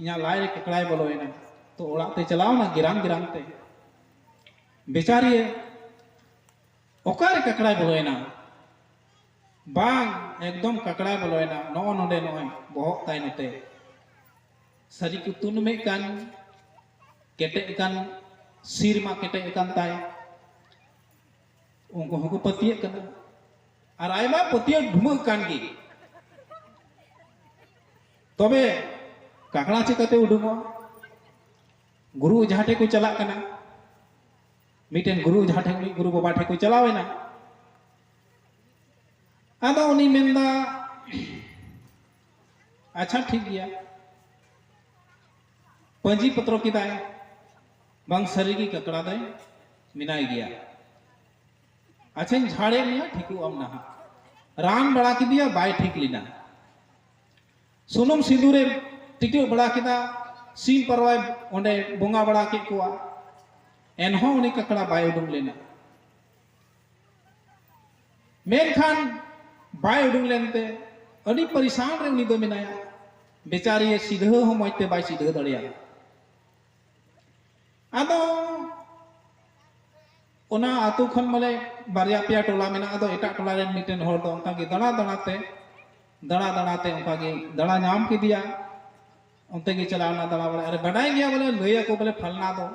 ᱤᱧᱟᱜ ᱞᱟᱡ ᱨᱮ ᱠᱟᱠᱲᱟᱭ ᱵᱚᱞᱚᱭᱮᱱᱟ, ᱛᱚ ᱚᱲᱟᱜ ᱛᱮ ᱪᱟᱞᱟᱣᱱᱟ ᱜᱤᱨᱟᱝ ᱜᱤᱨᱟᱝ ᱛᱮ᱾ ᱵᱮᱪᱟᱨᱤᱭᱟᱹ ᱚᱠᱟᱨᱮ ᱠᱟᱠᱲᱟᱭ ᱵᱚᱞᱚᱭᱮᱱᱟ? ᱵᱟᱝ, ᱮᱠᱫᱚᱢ ᱠᱟᱠᱲᱟᱭ ᱵᱚᱞᱚᱭᱮᱱᱟ ᱱᱚᱜᱼᱚ ᱱᱚᱰᱮ, ᱱᱚᱜᱼᱚᱭ ᱵᱚᱦᱚᱜ ᱛᱟᱭ ᱱᱚᱛᱮ᱾ ᱥᱟᱹᱨᱤ ᱠᱚ ᱛᱩᱱᱩᱢᱮᱫ ᱠᱟᱱ, ᱠᱮᱴᱮᱡ ᱟᱠᱟᱱ, ᱥᱤᱨ ᱢᱟ ᱠᱮᱴᱮᱡ ᱟᱠᱟᱱ ᱛᱟᱭ᱾ ᱩᱱᱠᱩ ᱦᱚᱸᱠᱚ ᱯᱟᱹᱛᱭᱟᱹᱜ ᱠᱟᱱᱟ᱾ ᱟᱨ ᱟᱭᱢᱟ ᱯᱟᱹᱛᱭᱟᱹᱣ ᱰᱷᱩᱢᱟᱹᱜ ᱠᱟᱱ ᱜᱮ᱾ ᱛᱚᱵᱮ ᱠᱟᱠᱲᱟ ᱪᱤᱠᱟᱹᱛᱮ ᱩᱰᱩᱝᱚᱜᱼᱟ? ᱜᱩᱨᱩ ᱡᱟᱦᱟᱸ ᱴᱷᱮᱱ ᱠᱚ ᱪᱟᱞᱟᱜ ᱠᱟᱱᱟ, ᱢᱤᱫᱴᱮᱱ ᱜᱩᱨᱩ ᱡᱟᱦᱟᱸ ᱴᱷᱮᱱ, ᱢᱤᱫ ᱜᱩᱨᱩ ᱵᱟᱵᱟ ᱴᱷᱮᱱ ᱠᱚ ᱪᱟᱞᱟᱣ ᱮᱱᱟ᱾ ᱟᱫᱚ ᱩᱱᱤ ᱢᱮᱱᱫᱟ, "ᱟᱪᱪᱷᱟ, ᱴᱷᱤᱠ ᱜᱮᱭᱟ᱾" ᱯᱟᱹᱧᱡᱤ ᱯᱚᱛᱨᱚ ᱠᱮᱫᱟᱭ, ᱵᱟᱝ, ᱥᱟᱹᱨᱤᱜᱮ ᱠᱟᱠᱲᱟ ᱫᱚᱭ ᱢᱮᱱᱟᱭ ᱜᱮᱭᱟ᱾ ᱟᱪᱪᱷᱟᱧ ᱡᱷᱟᱲᱮᱫ ᱢᱮᱭᱟ, ᱴᱷᱤᱠᱚᱜ ᱟᱢ ᱱᱟᱦᱟᱜ᱾ ᱨᱟᱱ ᱵᱟᱲᱟ ᱠᱮᱫᱮᱭᱟ, ᱵᱟᱭ ᱴᱷᱤᱠ ᱞᱮᱱᱟ᱾ ᱥᱩᱱᱩᱢ ᱥᱤᱸᱫᱩᱨᱮ ᱴᱤᱴᱟᱹᱜ ᱵᱟᱲᱟ ᱠᱮᱫᱟ, ᱥᱤᱢ ᱯᱟᱨᱣᱟᱭ ᱚᱸᱰᱮ ᱵᱚᱸᱜᱟ ᱵᱟᱲᱟ ᱠᱮᱫ ᱠᱚᱣᱟ, ᱮᱱᱦᱚᱸ ᱩᱱᱤ ᱠᱟᱠᱲᱟ ᱵᱟᱭ ᱩᱰᱩᱝ ᱞᱮᱱᱟ᱾ ᱢᱮᱱᱠᱷᱟᱱ ᱵᱟᱭ ᱩᱰᱩᱝ ᱞᱮᱱᱛᱮ ᱟᱹᱰᱤ ᱯᱟᱨᱤᱥᱟᱱ ᱨᱮ ᱩᱱᱤ ᱫᱚ ᱢᱮᱱᱟᱭᱟ᱾ ᱵᱮᱪᱟᱨᱤᱭᱟᱹ ᱥᱤᱫᱷᱟᱹ ᱦᱚᱸ ᱢᱚᱡᱽ ᱛᱮ ᱵᱟᱭ ᱥᱤᱫᱷᱟᱹ ᱫᱟᱲᱮᱭᱟᱜᱼᱟ᱾ ᱟᱫᱚ ᱚᱱᱟ ᱟᱹᱛᱩ ᱠᱷᱚᱱ ᱢᱟᱱᱮ ᱵᱟᱨᱭᱟ ᱯᱮᱭᱟ ᱴᱚᱞᱟ ᱢᱮᱱᱟᱜᱼᱟ᱾ ᱟᱫᱚ ᱮᱴᱟᱜ ᱴᱚᱞᱟ ᱨᱮᱱ ᱢᱤᱫᱴᱮᱱ ᱦᱚᱲ ᱫᱚ ᱚᱱᱠᱟ ᱜᱮ ᱫᱟᱬᱟ ᱫᱟᱬᱟ ᱛᱮ, ᱫᱟᱬᱟ ᱫᱟᱬᱟ ᱛᱮ ᱚᱱᱠᱟ ᱜᱮ ᱫᱟᱬᱟ ᱧᱟᱢ ᱠᱮᱫᱮᱭᱟ᱾ ᱚᱱᱛᱮ ᱜᱮ ᱪᱟᱞᱟᱣ ᱮᱱᱟ ᱫᱟᱬᱟ ᱵᱟᱲᱟᱭ᱾ ᱟᱨ ᱵᱟᱰᱟᱭ ᱜᱮᱭᱟ ᱵᱚᱞᱮ, ᱞᱟᱹᱭ ᱟᱠᱚ ᱵᱚᱞᱮ ᱯᱷᱟᱞᱱᱟ ᱫᱚ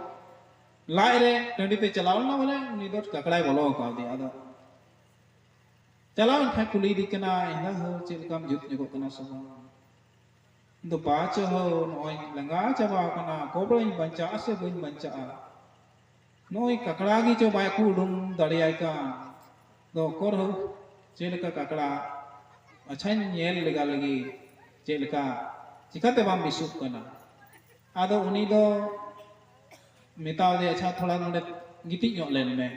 ᱞᱟᱡ ᱨᱮ ᱴᱟᱺᱰᱤ ᱛᱮ ᱪᱟᱞᱟᱣ ᱞᱮᱱᱟ, ᱵᱚᱞᱮ ᱩᱱᱤ ᱫᱚ ᱠᱟᱠᱲᱟᱭ ᱵᱚᱞᱚ ᱟᱠᱟᱫᱮᱭᱟ᱾ ᱟᱫᱚ ᱪᱟᱞᱟᱣ ᱮᱱ ᱠᱷᱟᱱ ᱠᱩᱞᱤᱭᱮᱫᱮ ᱠᱟᱱᱟ, "ᱮᱸᱜᱟ ᱦᱳ, ᱪᱮᱫ ᱞᱮᱠᱟᱢ ᱡᱩᱛ ᱧᱚᱜᱚᱜ ᱠᱟᱱᱟ ᱥᱮ ᱵᱟᱝ?" ᱤᱧ ᱫᱚ, "ᱵᱟᱪᱚ ᱦᱳ, ᱱᱚᱜᱼᱚᱭ ᱞᱟᱸᱜᱟ ᱪᱟᱵᱟ ᱟᱠᱟᱱᱟ, ᱚᱠᱚᱭ ᱵᱟᱲᱟᱭ ᱵᱟᱧᱪᱟᱜᱼᱟ ᱥᱮ ᱵᱟᱹᱧ ᱵᱟᱧᱪᱟᱜᱼᱟ᱾ ᱱᱚᱜᱼᱚᱭ ᱠᱟᱠᱲᱟ ᱜᱮ ᱪᱚ ᱵᱟᱭ ᱠᱚ ᱩᱰᱩᱝ ᱫᱟᱲᱮᱭᱟᱭ ᱠᱟᱱ᱾ ᱫᱚ ᱚᱠᱚᱨ ᱦᱳ, ᱪᱮᱫ ᱞᱮᱠᱟ ᱠᱟᱠᱲᱟ? ᱟᱪᱪᱷᱟᱧ ᱧᱮᱞ ᱞᱮᱜᱟ ᱞᱮᱜᱮ, ᱪᱮᱫ ᱞᱮᱠᱟ, ᱪᱤᱠᱟᱹᱛᱮ ᱵᱟᱢ ᱵᱮᱥᱚᱜ ᱠᱟᱱᱟ?" ᱟᱫᱚ ᱩᱱᱤ ᱫᱚ ᱢᱮᱛᱟᱣ ᱫᱮᱭᱟ, "ᱟᱪᱪᱷᱟ, ᱛᱷᱚᱲᱟ ᱱᱚᱰᱮ ᱜᱤᱛᱤᱡ ᱧᱚᱜ ᱞᱮᱱ ᱢᱮ᱾"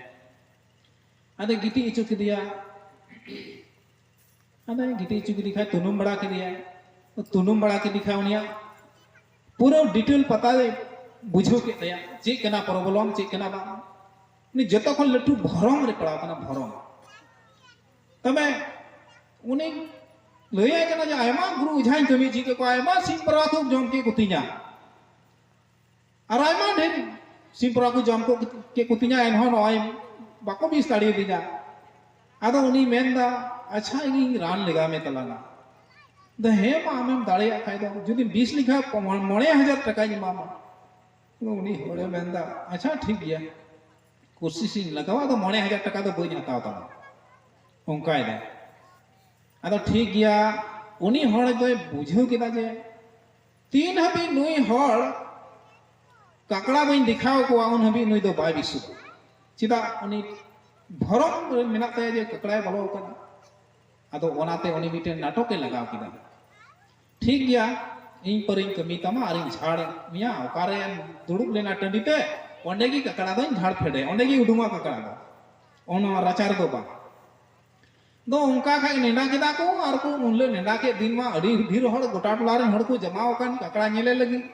ᱟᱫᱚ ᱜᱤᱛᱤᱡ ᱦᱚᱪᱚ ᱠᱮᱫᱮᱭᱟ᱾ ᱟᱫᱚ ᱜᱤᱛᱤᱡ ᱦᱚᱪᱚ ᱠᱮᱫᱮ ᱠᱷᱟᱡ ᱛᱩᱱᱩᱢ ᱵᱟᱲᱟ ᱠᱮᱫᱮᱭᱟᱭ᱾ ᱛᱩᱱᱩᱢ ᱵᱟᱲᱟ ᱠᱮᱫᱮ ᱠᱷᱟᱡ ᱩᱱᱤᱭᱟᱜ ᱯᱩᱨᱟᱹ detail ᱯᱟᱛᱟᱭ ᱵᱩᱡᱷᱟᱹᱣ ᱠᱮᱫ ᱛᱟᱭᱟ, ᱪᱮᱫ ᱠᱟᱱᱟ problem, ᱪᱮᱫ ᱠᱟᱱᱟ ᱵᱟᱝ᱾ ᱩᱱᱤ ᱡᱚᱛᱚ ᱠᱷᱚᱱ ᱞᱟᱹᱴᱩ ᱵᱷᱚᱨᱚᱢ ᱨᱮ ᱯᱟᱲᱟᱣ ᱠᱟᱱᱟ, ᱵᱷᱚᱨᱚᱢ᱾ ᱛᱚᱵᱮ ᱩᱱᱤ ᱞᱟᱹᱭᱟᱭ ᱠᱟᱱᱟ ᱡᱮ, "ᱟᱭᱢᱟ ᱜᱩᱨᱩ ᱚᱡᱷᱟᱧ ᱠᱟᱹᱢᱤ ᱦᱚᱪᱚ ᱠᱮᱫ ᱠᱚᱣᱟ, ᱟᱭᱢᱟ ᱥᱤᱢ ᱯᱟᱨᱣᱟ ᱠᱚ ᱡᱚᱢ ᱠᱮᱫ ᱠᱚ ᱛᱤᱧᱟ, ᱟᱨ ᱟᱭᱢᱟ ᱰᱷᱮᱨ ᱥᱤᱢ ᱯᱟᱨᱣᱟ ᱠᱚ ᱡᱚᱢ ᱠᱚ ᱠᱮᱫ ᱠᱚ ᱛᱤᱧᱟ, ᱮᱱᱦᱚᱸ ᱱᱚᱜᱼᱚᱭ ᱵᱟᱠᱚ ᱵᱤᱥ ᱫᱟᱲᱮᱭᱟᱫᱤᱧᱟ᱾" ᱟᱫᱚ ᱩᱱᱤ ᱢᱮᱱᱫᱟ, "ᱟᱪᱪᱷᱟ, ᱤᱧᱤᱧ ᱨᱟᱱ ᱞᱮᱜᱟ ᱢᱮ ᱛᱟᱞᱟᱝᱟ᱾" ᱟᱫᱚ, "ᱦᱮᱸ ᱢᱟ, ᱟᱢᱮᱢ ᱫᱟᱲᱮᱭᱟᱜ ᱠᱷᱟᱡ ᱫᱚ, ᱡᱩᱫᱤᱢ ᱵᱤᱥ ᱞᱮᱠᱷᱟᱡ ᱢᱚᱬᱮ ᱦᱟᱡᱟᱨ ᱴᱟᱠᱟᱧ ᱮᱢᱟᱢᱟ᱾" ᱟᱫᱚ ᱩᱱᱤ ᱦᱚᱲᱮ ᱢᱮᱱᱫᱟ, "ᱟᱪᱪᱷᱟ, ᱴᱷᱤᱠ ᱜᱮᱭᱟ, ᱠᱳᱥᱤᱥᱤᱧ ᱞᱟᱜᱟᱣᱟ, ᱟᱫᱚ ᱢᱚᱬᱮ ᱦᱟᱡᱟᱨ ᱴᱟᱠᱟ ᱫᱚ ᱵᱟᱹᱧ ᱦᱟᱛᱟᱣ ᱛᱟᱢᱟ᱾" ᱚᱱᱠᱟᱭ ᱫᱟᱭ᱾ ᱟᱫᱚ ᱴᱷᱤᱠ ᱜᱮᱭᱟ, ᱩᱱᱤ ᱦᱚᱲ ᱫᱚᱭ ᱵᱩᱡᱷᱟᱹᱣ ᱠᱮᱫᱟ ᱡᱮ ᱛᱤᱱ ᱦᱟᱹᱵᱤᱡ ᱱᱩᱭ ᱦᱚᱲ ᱠᱟᱠᱲᱟ ᱵᱟᱹᱧ ᱫᱮᱠᱷᱟᱣ ᱠᱚᱣᱟ, ᱩᱱ ᱦᱟᱹᱵᱤᱡ ᱱᱩᱭ ᱫᱚ ᱵᱟᱭ ᱵᱤᱥᱩᱜᱼᱟ᱾ ᱪᱮᱫᱟᱜ? ᱩᱱᱤ ᱵᱷᱚᱨᱚᱢ ᱨᱮ ᱢᱮᱱᱟᱜ ᱛᱟᱭᱟ ᱡᱮ ᱠᱟᱠᱲᱟᱭ ᱵᱚᱞᱚ ᱟᱠᱟᱱᱟ᱾ ᱟᱫᱚ ᱚᱱᱟᱛᱮ ᱩᱱᱤ ᱢᱤᱫᱴᱮᱱ ᱱᱟᱴᱚᱠᱮ ᱞᱟᱜᱟᱣ ᱠᱮᱫᱟ᱾ "ᱴᱷᱤᱠ ᱜᱮᱭᱟ, ᱤᱧ ᱯᱟᱹᱨᱤᱧ ᱠᱟᱹᱢᱤ ᱛᱟᱢᱟ ᱟᱨᱤᱧ ᱡᱷᱟᱲ ᱢᱮᱭᱟ, ᱚᱠᱟᱨᱮᱢ ᱫᱩᱲᱩᱵ ᱞᱮᱱᱟ ᱴᱟᱺᱰᱤ ᱛᱮ, ᱚᱸᱰᱮ ᱜᱮ ᱠᱟᱠᱲᱟ ᱫᱚᱧ ᱡᱷᱟᱲ ᱯᱷᱮᱰᱮ, ᱚᱸᱰᱮ ᱜᱮ ᱩᱰᱩᱝᱚᱜᱼᱟ ᱠᱟᱠᱲᱟ ᱫᱚ᱾" ᱚᱱᱟ ᱨᱟᱪᱟ ᱨᱮᱫᱚ ᱵᱟᱝ᱾ ᱫᱚ ᱚᱱᱠᱟ ᱠᱷᱟᱡ ᱱᱮᱰᱟ ᱠᱮᱫᱟ ᱠᱚ, ᱟᱨ ᱠᱚ ᱩᱱ ᱦᱤᱞᱳᱜ ᱱᱮᱰᱟ ᱠᱮᱫ ᱫᱤᱱ ᱢᱟ ᱟᱹᱰᱤ ᱰᱷᱮᱨ ᱦᱚᱲ, ᱜᱚᱴᱟ ᱴᱚᱞᱟ ᱨᱮᱱ ᱦᱚᱲ ᱠᱚ ᱡᱟᱢᱟᱣ ᱟᱠᱟᱱ ᱠᱟᱠᱲᱟ ᱧᱮᱞᱮ ᱞᱟᱹᱜᱤᱫ᱾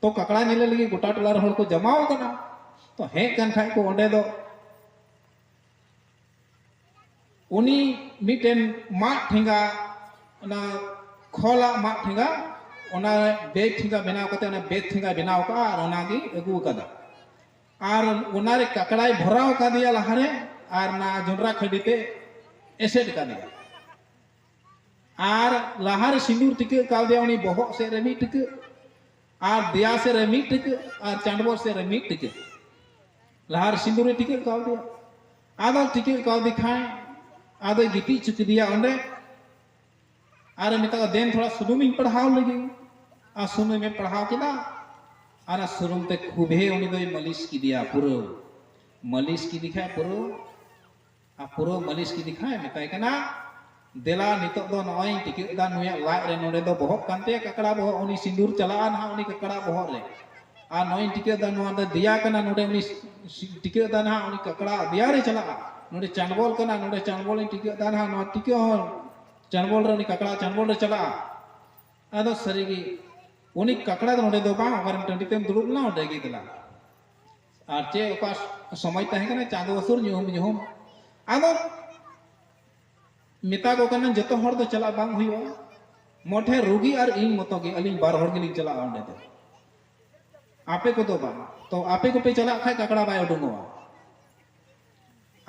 ᱛᱚ ᱠᱟᱠᱲᱟ ᱧᱮᱞᱮ ᱞᱟᱹᱜᱤᱫ ᱜᱚᱴᱟ ᱴᱚᱞᱟ ᱨᱮᱱ ᱦᱚᱲ ᱠᱚ ᱡᱟᱢᱟᱣ ᱟᱠᱟᱱᱟ᱾ ᱛᱚ ᱦᱮᱡ ᱠᱟᱱ ᱠᱷᱟᱡ ᱠᱚ ᱚᱸᱰᱮ ᱫᱚ, ᱩᱱᱤ ᱢᱤᱫᱴᱮᱱ ᱢᱟᱫ ᱴᱷᱮᱸᱜᱟ, ᱚᱱᱟ ᱠᱷᱚᱞᱟᱜ ᱢᱟᱫ ᱴᱷᱮᱸᱜᱟ, ᱚᱱᱟ ᱵᱮᱫ ᱴᱷᱮᱸᱜᱟ ᱵᱮᱱᱟᱣ ᱠᱟᱛᱮ, ᱚᱱᱟ ᱵᱮᱫ ᱴᱷᱮᱸᱜᱟᱭ ᱵᱮᱱᱟᱣ ᱠᱟᱜᱼᱟ ᱟᱨ ᱚᱱᱟᱜᱮ ᱟᱹᱜᱩ ᱟᱠᱟᱫᱟ᱾ ᱟᱨ ᱚᱱᱟᱨᱮ ᱠᱟᱠᱲᱟᱭ ᱵᱷᱚᱨᱟᱣ ᱠᱟᱫᱮᱭᱟ ᱞᱟᱦᱟᱨᱮ, ᱟᱨ ᱚᱱᱟ ᱡᱚᱱᱰᱨᱟ ᱠᱷᱟᱹᱰᱤ ᱛᱮ ᱮᱥᱮᱫ ᱠᱟᱫᱮᱭᱟ᱾ ᱟᱨ ᱞᱟᱦᱟᱨᱮ ᱥᱤᱸᱫᱩᱨ ᱴᱤᱠᱟᱹᱜ ᱠᱟᱣᱫᱮᱭᱟ ᱩᱱᱤ ᱵᱚᱦᱚᱜ ᱥᱮᱫ ᱨᱮ ᱢᱤᱫ ᱴᱤᱠᱟᱹᱜ, ᱟᱨ ᱫᱮᱭᱟ ᱥᱮᱫ ᱨᱮ ᱢᱤᱫ ᱴᱤᱠᱟᱹᱜ, ᱟᱨ ᱪᱟᱸᱰᱵᱚᱞ ᱥᱮᱫ ᱨᱮ ᱢᱤᱫ ᱴᱤᱠᱟᱹᱜ᱾ ᱞᱟᱦᱟᱨᱮ ᱥᱤᱸᱫᱩᱨᱮ ᱴᱤᱠᱟᱹᱜ ᱠᱟᱣᱫᱮᱭᱟ᱾ ᱟᱫᱚ ᱴᱤᱠᱟᱹᱜ ᱠᱟᱣᱫᱮ ᱠᱷᱟᱱ ᱟᱫᱚᱭ ᱜᱤᱛᱤᱡ ᱦᱚᱪᱚ ᱠᱮᱫᱮᱭᱟ ᱚᱸᱰᱮ᱾ ᱟᱨᱮ ᱢᱮᱛᱟᱜᱼᱟ, "ᱫᱮᱱ ᱛᱷᱚᱲᱟ ᱥᱩᱱᱩᱢᱤᱧ ᱯᱟᱲᱦᱟᱣ ᱞᱮᱜᱮ᱾" ᱟᱨ ᱥᱩᱱᱩᱢᱮ ᱯᱟᱲᱦᱟᱣ ᱠᱮᱫᱟ, ᱟᱨ ᱚᱱᱟ ᱥᱩᱱᱩᱢ ᱛᱮ ᱠᱷᱩᱵᱮ ᱩᱱᱤ ᱫᱚᱭ ᱢᱟᱹᱞᱤᱥ ᱠᱮᱫᱮᱭᱟ ᱯᱩᱨᱟᱹ᱾ ᱢᱟᱹᱞᱤᱥ ᱠᱮᱫᱮ ᱠᱷᱟᱡ ᱯᱩᱨᱟᱹ, ᱟᱨ ᱯᱩᱨᱟᱹ ᱢᱟᱹᱞᱤᱥ ᱠᱮᱫᱮ ᱠᱷᱟᱡ ᱢᱮᱛᱟᱭ ᱠᱟᱱᱟ, "ᱫᱮᱞᱟ, ᱱᱤᱛᱚᱜ ᱫᱚ ᱱᱚᱜᱼᱚᱭ ᱤᱧ ᱴᱤᱠᱟᱹᱜ ᱫᱟ ᱱᱩᱭᱟᱜ ᱞᱟᱡ ᱨᱮ, ᱱᱚᱰᱮ ᱫᱚ ᱵᱚᱦᱚᱜ ᱠᱟᱱ ᱛᱟᱭᱟ ᱠᱟᱠᱲᱟ ᱵᱚᱦᱚᱜ, ᱩᱱᱤ ᱥᱤᱸᱫᱩᱨ ᱪᱟᱞᱟᱜᱼᱟ ᱱᱟᱦᱟᱜ ᱩᱱᱤ ᱠᱟᱠᱲᱟ ᱵᱚᱦᱚᱜ ᱨᱮ, ᱟᱨ ᱱᱚᱜᱼᱚᱭ ᱤᱧ ᱴᱤᱠᱟᱹᱜ ᱫᱟ ᱱᱚᱣᱟ ᱫᱚ ᱫᱮᱭᱟ ᱠᱟᱱᱟ, ᱱᱚᱰᱮ ᱩᱱᱤ ᱥᱤ-, ᱴᱤᱠᱟᱹᱜ ᱫᱟ ᱱᱟᱦᱟᱜ ᱩᱱᱤ ᱠᱟᱠᱲᱟ ᱫᱮᱭᱟ ᱨᱮ ᱪᱟᱞᱟᱜᱼᱟ, ᱱᱚᱰᱮ ᱪᱟᱸᱰᱵᱚᱞ ᱠᱟᱱᱟ, ᱱᱚᱰᱮ ᱪᱟᱸᱰᱵᱚᱞ ᱤᱧ ᱴᱤᱠᱟᱹᱜ ᱫᱟ ᱱᱟᱦᱟᱜ ᱱᱚᱣᱟ ᱴᱤᱠᱟᱹᱜ ᱦᱚᱸ ᱪᱟᱸᱰᱵᱚᱞ ᱨᱮ, ᱩᱱᱤ ᱠᱟᱠᱲᱟ ᱪᱟᱸᱰᱵᱚᱞ ᱨᱮ ᱪᱟᱞᱟᱜᱼᱟ᱾" ᱟᱫᱚ ᱥᱟᱹᱨᱤᱜᱮ ᱩᱱᱤ ᱠᱟᱠᱲᱟ ᱫᱚ ᱱᱚᱰᱮ ᱫᱚ ᱵᱟᱝ, ᱚᱠᱟᱨᱮ ᱴᱟᱺᱰᱤ ᱛᱮᱢ ᱫᱩᱲᱩᱵ ᱞᱮᱱᱟ ᱚᱸᱰᱮ ᱜᱮ ᱫᱮᱞᱟ᱾ ᱟᱨ ᱪᱮᱫ ᱚᱠᱟ ᱥᱚᱢᱚᱭ ᱛᱟᱦᱮᱸ ᱠᱟᱱᱟ, ᱪᱟᱸᱫᱚ ᱦᱟᱹᱥᱩᱨ ᱧᱩᱦᱩᱢ ᱧᱩᱦᱩᱢ᱾ ᱟᱫᱚ ᱢᱮᱛᱟ ᱠᱚ ᱠᱟᱱᱟ, "ᱡᱚᱛᱚ ᱦᱚᱲ ᱫᱚ ᱪᱟᱞᱟᱜ ᱵᱟᱝ ᱦᱩᱭᱩᱜᱼᱟ, ᱢᱚᱴᱷᱮ ᱨᱩᱜᱤ ᱟᱨ ᱤᱧ ᱢᱚᱛᱚ ᱜᱮ, ᱟᱹᱞᱤᱧ ᱵᱟᱨ ᱦᱚᱲ ᱜᱮᱞᱤᱧ ᱪᱟᱞᱟᱜᱼᱟ ᱚᱸᱰᱮ ᱫᱚ᱾ ᱟᱯᱮ ᱠᱚᱫᱚ ᱵᱟᱝ, ᱛᱚ ᱟᱯᱮ ᱠᱚᱯᱮ ᱪᱟᱞᱟᱜ ᱠᱷᱟᱡ ᱠᱟᱠᱲᱟ ᱵᱟᱭ ᱩᱰᱩᱝᱚᱜᱼᱟ᱾"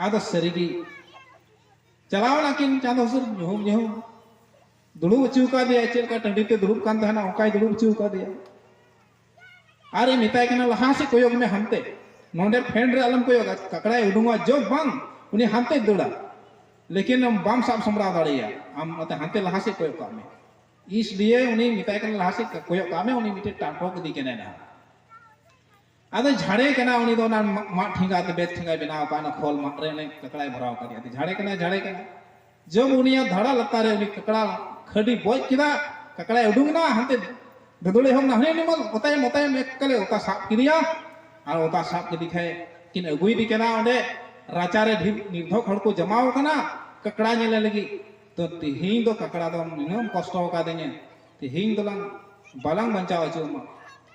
ᱟᱫᱚ ᱥᱟᱹᱨᱤᱜᱮ ᱪᱟᱞᱟᱣ ᱱᱟᱠᱤᱱ ᱪᱟᱸᱫᱚ ᱦᱟᱹᱥᱩᱨ ᱧᱩᱦᱩᱢ ᱧᱩᱦᱩᱢ, ᱫᱩᱲᱩᱵ ᱦᱚᱪᱚ ᱠᱟᱫᱮᱭᱟ, ᱪᱮᱫ ᱞᱮᱠᱟ ᱴᱟᱺᱰᱤ ᱛᱮ ᱫᱩᱲᱩᱵ ᱠᱟᱱ ᱛᱟᱦᱮᱱᱟ ᱚᱱᱠᱟᱭ ᱫᱩᱲᱩᱵ ᱦᱚᱪᱚ ᱠᱟᱫᱮᱭᱟ᱾ ᱟᱨᱮ ᱢᱮᱛᱟᱭ ᱠᱟᱱᱟ, "ᱞᱟᱦᱟ ᱥᱮᱫ ᱠᱚᱭᱚᱜ ᱢᱮ ᱦᱟᱱᱛᱮ, ᱱᱚᱰᱮ ᱯᱷᱮᱰ ᱨᱮ ᱟᱞᱚᱢ ᱠᱚᱭᱚᱜᱟ, ᱠᱟᱠᱲᱟᱭ ᱩᱰᱩᱝᱚᱜᱼᱟ ᱡᱚᱵ ᱵᱟᱝ, ᱩᱱᱤ ᱦᱟᱱᱛᱮ ᱫᱟᱹᱲᱟ, ᱞᱮᱠᱤᱱ ᱟᱢ ᱵᱟᱢ ᱥᱟᱵ ᱥᱟᱢᱵᱲᱟᱣ ᱫᱟᱲᱮᱭᱟᱭᱟ, ᱟᱢ ᱚᱱᱟᱛᱮ ᱦᱟᱱᱛᱮ ᱞᱟᱦᱟ ᱥᱮᱫ ᱠᱚᱭᱚᱜ ᱠᱟᱜ ᱢᱮ᱾" ᱤᱥᱞᱤᱭᱮ ᱩᱱᱤ ᱢᱮᱛᱟᱭ ᱠᱟᱱᱟ, "ᱞᱟᱦᱟ ᱥᱮᱫ ᱠᱚᱭᱚᱜ ᱠᱟᱜ ᱢᱮ, ᱩᱱᱤ ᱢᱤᱫᱴᱮᱱ ᱴᱟᱴᱚᱠ ᱤᱫᱤ ᱠᱟᱱᱟᱭ ᱱᱟᱦᱟᱜ᱾" ᱟᱫᱚ ᱡᱷᱟᱲᱮ ᱠᱟᱱᱟ ᱩᱱᱤ ᱫᱚ ᱚᱱᱟ ᱢᱟ-, ᱢᱟᱫ ᱴᱷᱮᱸᱜᱟ ᱛᱮ, ᱵᱮᱫ ᱴᱷᱮᱸᱜᱟᱭ ᱵᱮᱱᱟᱣ ᱟᱠᱟᱫ, ᱚᱱᱟ ᱠᱷᱚᱞ ᱢᱟᱫ ᱨᱮ ᱚᱱᱮ ᱠᱟᱠᱲᱟᱭ ᱵᱷᱚᱨᱟᱣ ᱠᱟᱫᱮᱭᱟ᱾ ᱟᱫᱚ ᱡᱷᱟᱲᱮ ᱠᱟᱱᱟ, ᱡᱷᱟᱲᱮ ᱠᱟᱱᱟ᱾ ᱡᱚᱵ ᱩᱱᱤᱭᱟᱜ ᱫᱷᱟᱲᱟ ᱞᱟᱛᱟᱨ ᱨᱮ ᱩᱱᱤ ᱠᱟᱠᱲᱟ ᱠᱷᱟᱹᱰᱤ ᱵᱚᱡ ᱠᱮᱫᱟ, ᱠᱟᱠᱲᱟᱭ ᱩᱰᱩᱝ ᱮᱱᱟ, ᱦᱟᱱᱛᱮ ᱫᱟᱹᱫᱩᱲ ᱮᱦᱚᱵ ᱮᱱᱟ, ᱦᱟᱹᱱᱤ ᱩᱱᱤ ᱢᱟ ᱚᱛᱟᱭ ᱢᱚᱛᱟᱭ ᱮᱠᱟᱞᱮ ᱚᱛᱟ ᱥᱟᱵ ᱠᱮᱫᱮᱭᱟ᱾ ᱟᱨ ᱚᱛᱟ ᱥᱟᱵ ᱠᱮᱫᱮ ᱠᱷᱟᱡ ᱠᱤᱱ ᱟᱹᱜᱩᱭᱮᱫᱮ ᱠᱟᱱᱟ ᱚᱸᱰᱮ᱾ ᱨᱟᱪᱟᱨᱮ ᱰᱷᱮᱨ ᱱᱤᱨᱫᱷᱚᱠ ᱦᱚᱲ ᱠᱚ ᱡᱚᱢᱟᱣ ᱟᱠᱟᱱᱟ ᱠᱟᱠᱲᱟ ᱧᱮᱞᱮ ᱞᱟᱹᱜᱤᱫ᱾ ᱛᱚ ᱛᱤᱦᱤᱧ ᱫᱚ ᱠᱟᱠᱲᱟ ᱫᱚ ᱱᱤᱱᱟᱹᱜ ᱮᱢ ᱠᱚᱥᱴᱚ ᱟᱠᱟᱫᱤᱧᱟ, ᱛᱤᱦᱤᱧ ᱫᱚᱞᱟᱝ ᱵᱟᱞᱟᱝ ᱵᱟᱧᱪᱟᱣ ᱦᱚᱪᱚ ᱟᱢᱟ᱾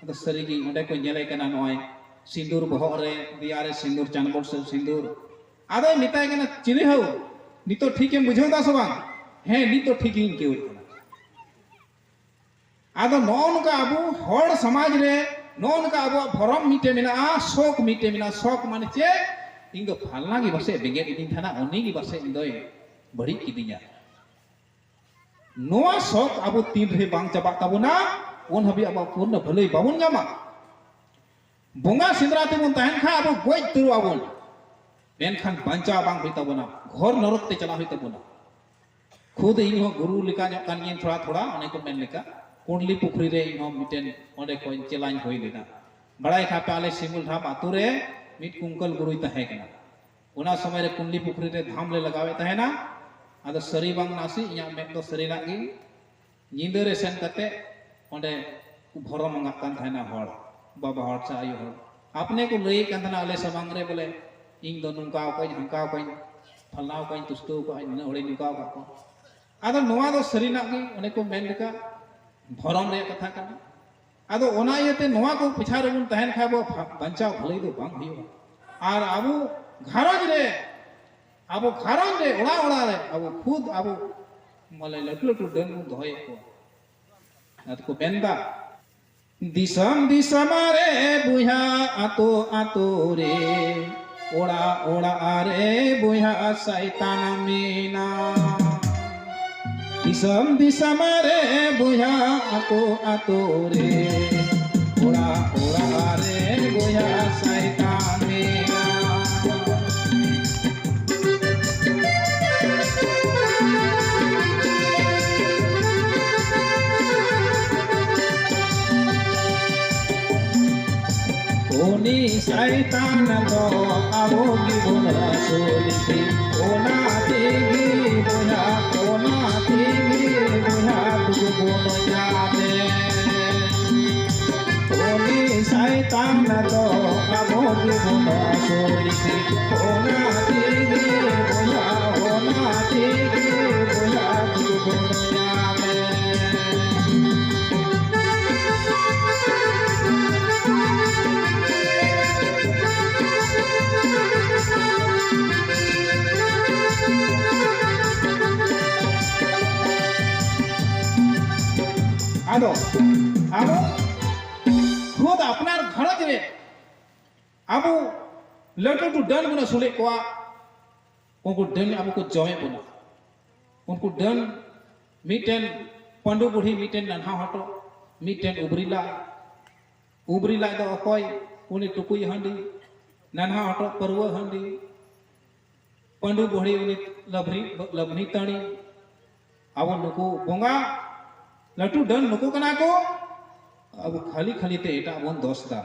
ᱟᱫᱚ ᱥᱟᱹᱨᱤᱜᱮ ᱚᱸᱰᱮ ᱠᱚ ᱧᱮᱞᱮ ᱠᱟᱱᱟ, ᱱᱚᱜᱼᱚᱭ ᱥᱤᱸᱫᱩᱨ ᱵᱚᱦᱚᱜ ᱨᱮ, ᱫᱮᱭᱟ ᱨᱮ ᱥᱤᱸᱫᱩᱨ, ᱪᱟᱱᱵᱚᱞ ᱥᱮᱫ ᱥᱤᱸᱫᱩᱨ᱾ ᱟᱫᱚᱭ ᱢᱮᱛᱟᱭ ᱠᱟᱱᱟ, "ᱪᱤᱞᱤ ᱦᱳ, ᱱᱤᱛᱚᱜ ᱴᱷᱤᱠᱮᱢ ᱵᱩᱡᱷᱟᱹᱣ ᱫᱟ ᱥᱮ ᱵᱟᱝ?" "ᱦᱮᱸ, ᱱᱤᱛᱚᱜ ᱴᱷᱤᱠ ᱜᱤᱧ ᱟᱹᱭᱠᱟᱹᱣᱮᱫ ᱠᱟᱱᱟ᱾" ᱟᱫᱚ ᱱᱚᱜᱼᱚ ᱱᱚᱝᱠᱟ ᱟᱵᱚ ᱦᱚᱲ ᱥᱚᱢᱟᱡᱽ ᱨᱮ ᱱᱚᱜᱼᱚ ᱱᱚᱝᱠᱟ ᱟᱵᱚᱣᱟᱜ ᱵᱷᱚᱨᱚᱢ ᱢᱤᱫᱴᱮᱱ ᱢᱮᱱᱟᱜᱼᱟ, ᱥᱚᱠ ᱢᱤᱫᱴᱮᱱ ᱢᱮᱱᱟᱜᱼᱟ᱾ ᱥᱚᱠ ᱢᱟᱱᱮ ᱪᱮᱫ? ᱤᱧ ᱫᱚ ᱯᱷᱟᱞᱱᱟ ᱜᱮ ᱯᱟᱥᱮᱡ ᱵᱮᱸᱜᱮᱫ ᱤᱫᱤᱧ ᱛᱟᱦᱮᱱᱟ, ᱩᱱᱤ ᱜᱮ ᱯᱟᱥᱮᱡ ᱤᱧ ᱫᱚᱭ ᱵᱟᱹᱲᱤᱡ ᱠᱤᱫᱤᱧᱟ᱾ ᱱᱚᱣᱟ ᱥᱚᱠ ᱟᱵᱚ ᱛᱤᱱ ᱨᱮ ᱵᱟᱝ ᱪᱟᱵᱟᱜ ᱛᱟᱵᱚᱱᱟ, ᱩᱱ ᱦᱟᱹᱵᱤᱡ ᱟᱵᱚᱣᱟᱜ ᱯᱩᱨᱱᱚ ᱵᱷᱟᱹᱞᱟᱹᱭ ᱵᱟᱵᱚᱱ ᱧᱟᱢᱟ᱾ ᱵᱚᱸᱜᱟ ᱥᱮᱸᱫᱽᱨᱟ ᱛᱮᱵᱚᱱ ᱛᱟᱦᱮᱱ ᱠᱷᱟᱱ ᱟᱵᱚ ᱜᱚᱡ ᱩᱛᱟᱹᱨᱚᱜ ᱟᱵᱚᱱ, ᱢᱮᱱᱠᱷᱟᱱ ᱵᱟᱧᱪᱟᱣ ᱵᱟᱝ ᱦᱩᱭᱩᱜ ᱛᱟᱵᱚᱱᱟ, ᱜᱷᱚᱨ ᱱᱚᱨᱚᱠ ᱛᱮ ᱪᱟᱞᱟᱜ ᱦᱩᱭᱩᱜ ᱛᱟᱵᱚᱱᱟ᱾ ᱠᱷᱩᱫ ᱤᱧ ᱦᱚᱸ ᱜᱩᱨᱩ ᱞᱮᱠᱟ ᱧᱚᱜ ᱠᱟᱱ ᱜᱤᱭᱟᱹᱧ ᱛᱷᱚᱲᱟ ᱛᱷᱚᱲᱟ, ᱚᱱᱮ ᱠᱚ ᱢᱮᱱ ᱞᱮᱠᱟ᱾ ᱠᱩᱸᱰᱞᱤ ᱯᱩᱠᱷᱨᱤ ᱨᱮ ᱤᱧ ᱦᱚᱸ ᱢᱤᱫᱴᱮᱱ ᱚᱸᱰᱮ ᱠᱷᱚᱱ ᱪᱮᱞᱟᱧ ᱦᱩᱭ ᱞᱮᱱᱟ᱾ ᱵᱟᱲᱟᱭ ᱠᱷᱟᱯᱮ, ᱟᱞᱮ ᱥᱤᱢᱩᱞ ᱰᱷᱟᱢ ᱟᱛᱳ ᱨᱮ ᱢᱤᱫ ᱠᱩᱝᱠᱟᱹᱞ ᱜᱩᱨᱩᱭ ᱛᱟᱦᱮᱸ ᱠᱟᱱᱟ᱾ ᱚᱱᱟ ᱥᱚᱢᱚᱭ ᱨᱮ ᱠᱩᱸᱰᱞᱤ ᱯᱩᱠᱷᱨᱤ ᱨᱮ ᱫᱷᱟᱢ ᱞᱮ ᱞᱟᱜᱟᱣᱮᱫ ᱛᱟᱦᱮᱱᱟ᱾ ᱟᱫᱚ ᱥᱟᱹᱨᱤ ᱵᱟᱝ ᱱᱟᱥᱮ, ᱤᱧᱟᱹᱜ ᱢᱮᱫ ᱫᱚ ᱥᱟᱹᱨᱤᱱᱟᱜ ᱜᱮ᱾ ᱧᱤᱫᱟᱹ ᱨᱮ ᱥᱮᱱ ᱠᱟᱛᱮ ᱚᱸᱰᱮ ᱠᱚ ᱵᱷᱚᱨᱚᱢ ᱟᱸᱜᱟᱜ ᱠᱟᱱ ᱛᱟᱦᱮᱱᱟ ᱦᱚᱲ, ᱵᱟᱵᱟ ᱦᱚᱲ ᱥᱮ ᱟᱭᱳ ᱦᱚᱲ᱾ ᱟᱯᱱᱮ ᱠᱚ ᱞᱟᱹᱭᱮᱫ ᱠᱟᱱ ᱛᱟᱦᱮᱱᱟ ᱟᱞᱮ ᱥᱟᱢᱟᱝ ᱨᱮ ᱵᱚᱞᱮ, "ᱤᱧ ᱫᱚ ᱱᱚᱝᱠᱟ ᱟᱠᱟᱹᱧ, ᱦᱟᱱᱠᱟ ᱟᱠᱟᱹᱧ, ᱯᱷᱟᱞᱱᱟ ᱟᱠᱟᱹᱧ, ᱛᱩᱥᱛᱟᱹᱣ ᱟᱠᱟᱹᱧ, ᱱᱤᱱᱟᱹᱜ ᱦᱚᱲᱤᱧ ᱱᱚᱝᱠᱟ ᱟᱠᱟᱫ ᱠᱚᱣᱟ᱾" ᱟᱫᱚ ᱱᱚᱣᱟ ᱫᱚ ᱥᱟᱹᱨᱤᱱᱟᱜ ᱜᱮ, ᱚᱱᱮ ᱠᱚ ᱢᱮᱱ ᱞᱮᱠᱟ, ᱵᱷᱚᱨᱚᱢ ᱨᱮᱭᱟᱜ ᱠᱟᱛᱷᱟ ᱠᱟᱱᱟ᱾ ᱟᱫᱚ ᱚᱱᱟ ᱤᱭᱟᱹᱛᱮ ᱱᱚᱣᱟ ᱠᱚ ᱯᱤᱪᱷᱟ ᱨᱮᱵᱚᱱ ᱛᱟᱦᱮᱱ ᱠᱷᱟᱱ ᱟᱵᱚ ᱵᱷᱟ-, ᱵᱟᱧᱪᱟᱣ ᱵᱷᱟᱹᱞᱟᱹᱭ ᱫᱚ ᱵᱟᱝ ᱦᱩᱭᱩᱜᱼᱟ᱾ ᱟᱨ ᱟᱵᱚ ᱜᱷᱟᱨᱚᱸᱡᱽ ᱨᱮ, ᱟᱵᱚ ᱜᱷᱟᱨᱚᱸᱡᱽ ᱨᱮ, ᱚᱲᱟᱜ ᱚᱲᱟᱜ ᱨᱮ ᱟᱵᱚ ᱠᱷᱩᱫ ᱟᱵᱚ ᱢᱟᱱᱮ ᱞᱟᱹᱴᱩ ᱞᱟᱹᱴᱩ ᱰᱟᱹᱱ ᱵᱚᱱ ᱫᱚᱦᱚᱭᱮᱫ ᱠᱚᱣᱟ᱾ ᱟᱫᱚ ᱠᱚ ᱢᱮᱱᱫᱟ, ᱫᱤᱥᱚᱢ ᱫᱤᱥᱚᱢ ᱨᱮ ᱵᱚᱭᱦᱟ, ᱟᱛᱳ ᱟᱛᱳ ᱨᱮ, ᱚᱲᱟᱜ ᱚᱲᱟᱜ ᱨᱮ ᱵᱚᱭᱦᱟ ᱥᱟᱭᱛᱟᱱ ᱢᱮᱱᱟᱜ᱾ ᱫᱤᱥᱚᱢ ᱫᱤᱥᱚᱢ ᱨᱮ ᱵᱚᱭᱦᱟ, ᱟᱛᱳ ᱟᱛᱳ ᱨᱮ, ᱚᱲᱟᱜ ᱚᱲᱟᱜ ᱨᱮ ᱵᱚᱭᱦᱟ ᱥᱟᱭᱛᱟᱱ ᱢᱮᱱᱟᱜ᱾ ᱩᱱᱤ ᱥᱟᱭᱛᱟᱱ ᱫᱚ ᱟᱵᱚ ᱜᱮᱵᱚᱱ ᱟᱹᱥᱩᱞ ᱠᱮ, ᱚᱱᱟ ᱛᱮᱜᱮ ᱵᱚᱭᱦᱟ, ᱚᱱᱟ ᱛᱮᱜᱮ ᱵᱚᱭᱦᱟ ᱫᱩᱠ ᱵᱚᱱ ᱧᱟᱢᱮ᱾ ᱩᱱᱤ ᱥᱟᱭᱛᱟᱱ ᱫᱚ ᱟᱵᱚ ᱜᱮᱵᱚᱱ ᱟᱹᱥᱩᱞ ᱠᱮ, ᱚᱱᱟ ᱟᱵᱚ ᱞᱟᱹᱴᱩ ᱞᱟᱹᱴᱩ ᱰᱟᱹᱱ ᱵᱚᱱ ᱟᱹᱥᱩᱞᱮᱫ ᱠᱚᱣᱟ, ᱩᱱᱠᱩ ᱰᱟᱹᱱ ᱟᱵᱚ ᱠᱚ ᱡᱚᱢᱮᱫ ᱵᱚᱱᱟ᱾ ᱩᱱᱠᱩ ᱰᱟᱹᱱ, ᱢᱤᱫᱴᱮᱱ ᱯᱟᱹᱰᱩ ᱵᱩᱲᱦᱤ, ᱢᱤᱫᱴᱮᱱ ᱱᱟᱱᱦᱟ ᱦᱚᱴᱚᱜ, ᱢᱤᱫᱴᱮᱱ ᱩᱵᱨᱤ ᱞᱟᱡ᱾ ᱩᱵᱨᱤ ᱞᱟᱡ ᱫᱚ ᱚᱠᱚᱭ? ᱩᱱᱤ ᱴᱩᱠᱩᱡ ᱦᱟᱺᱰᱤ, ᱱᱟᱱᱦᱟ ᱦᱚᱴᱚᱜ ᱯᱟᱹᱨᱣᱟᱹ ᱦᱟᱺᱰᱤ, ᱯᱟᱹᱰᱩ ᱵᱩᱲᱦᱤ ᱩᱱᱤ ᱞᱟᱵᱷᱱᱤ, ᱞᱟᱵᱷᱱᱤ ᱛᱟᱹᱲᱤ᱾ ᱟᱵᱚ ᱱᱩᱠᱩ ᱵᱚᱸᱜᱟ ᱞᱟᱹᱴᱩ ᱰᱟᱹᱱ ᱱᱩᱠᱩ ᱠᱟᱱᱟ ᱠᱚ, ᱟᱵᱚ ᱠᱷᱟᱹᱞᱤ ᱠᱷᱟᱹᱞᱤ ᱛᱮ ᱮᱴᱟᱜ ᱵᱚᱱ ᱫᱚᱥ ᱫᱟ᱾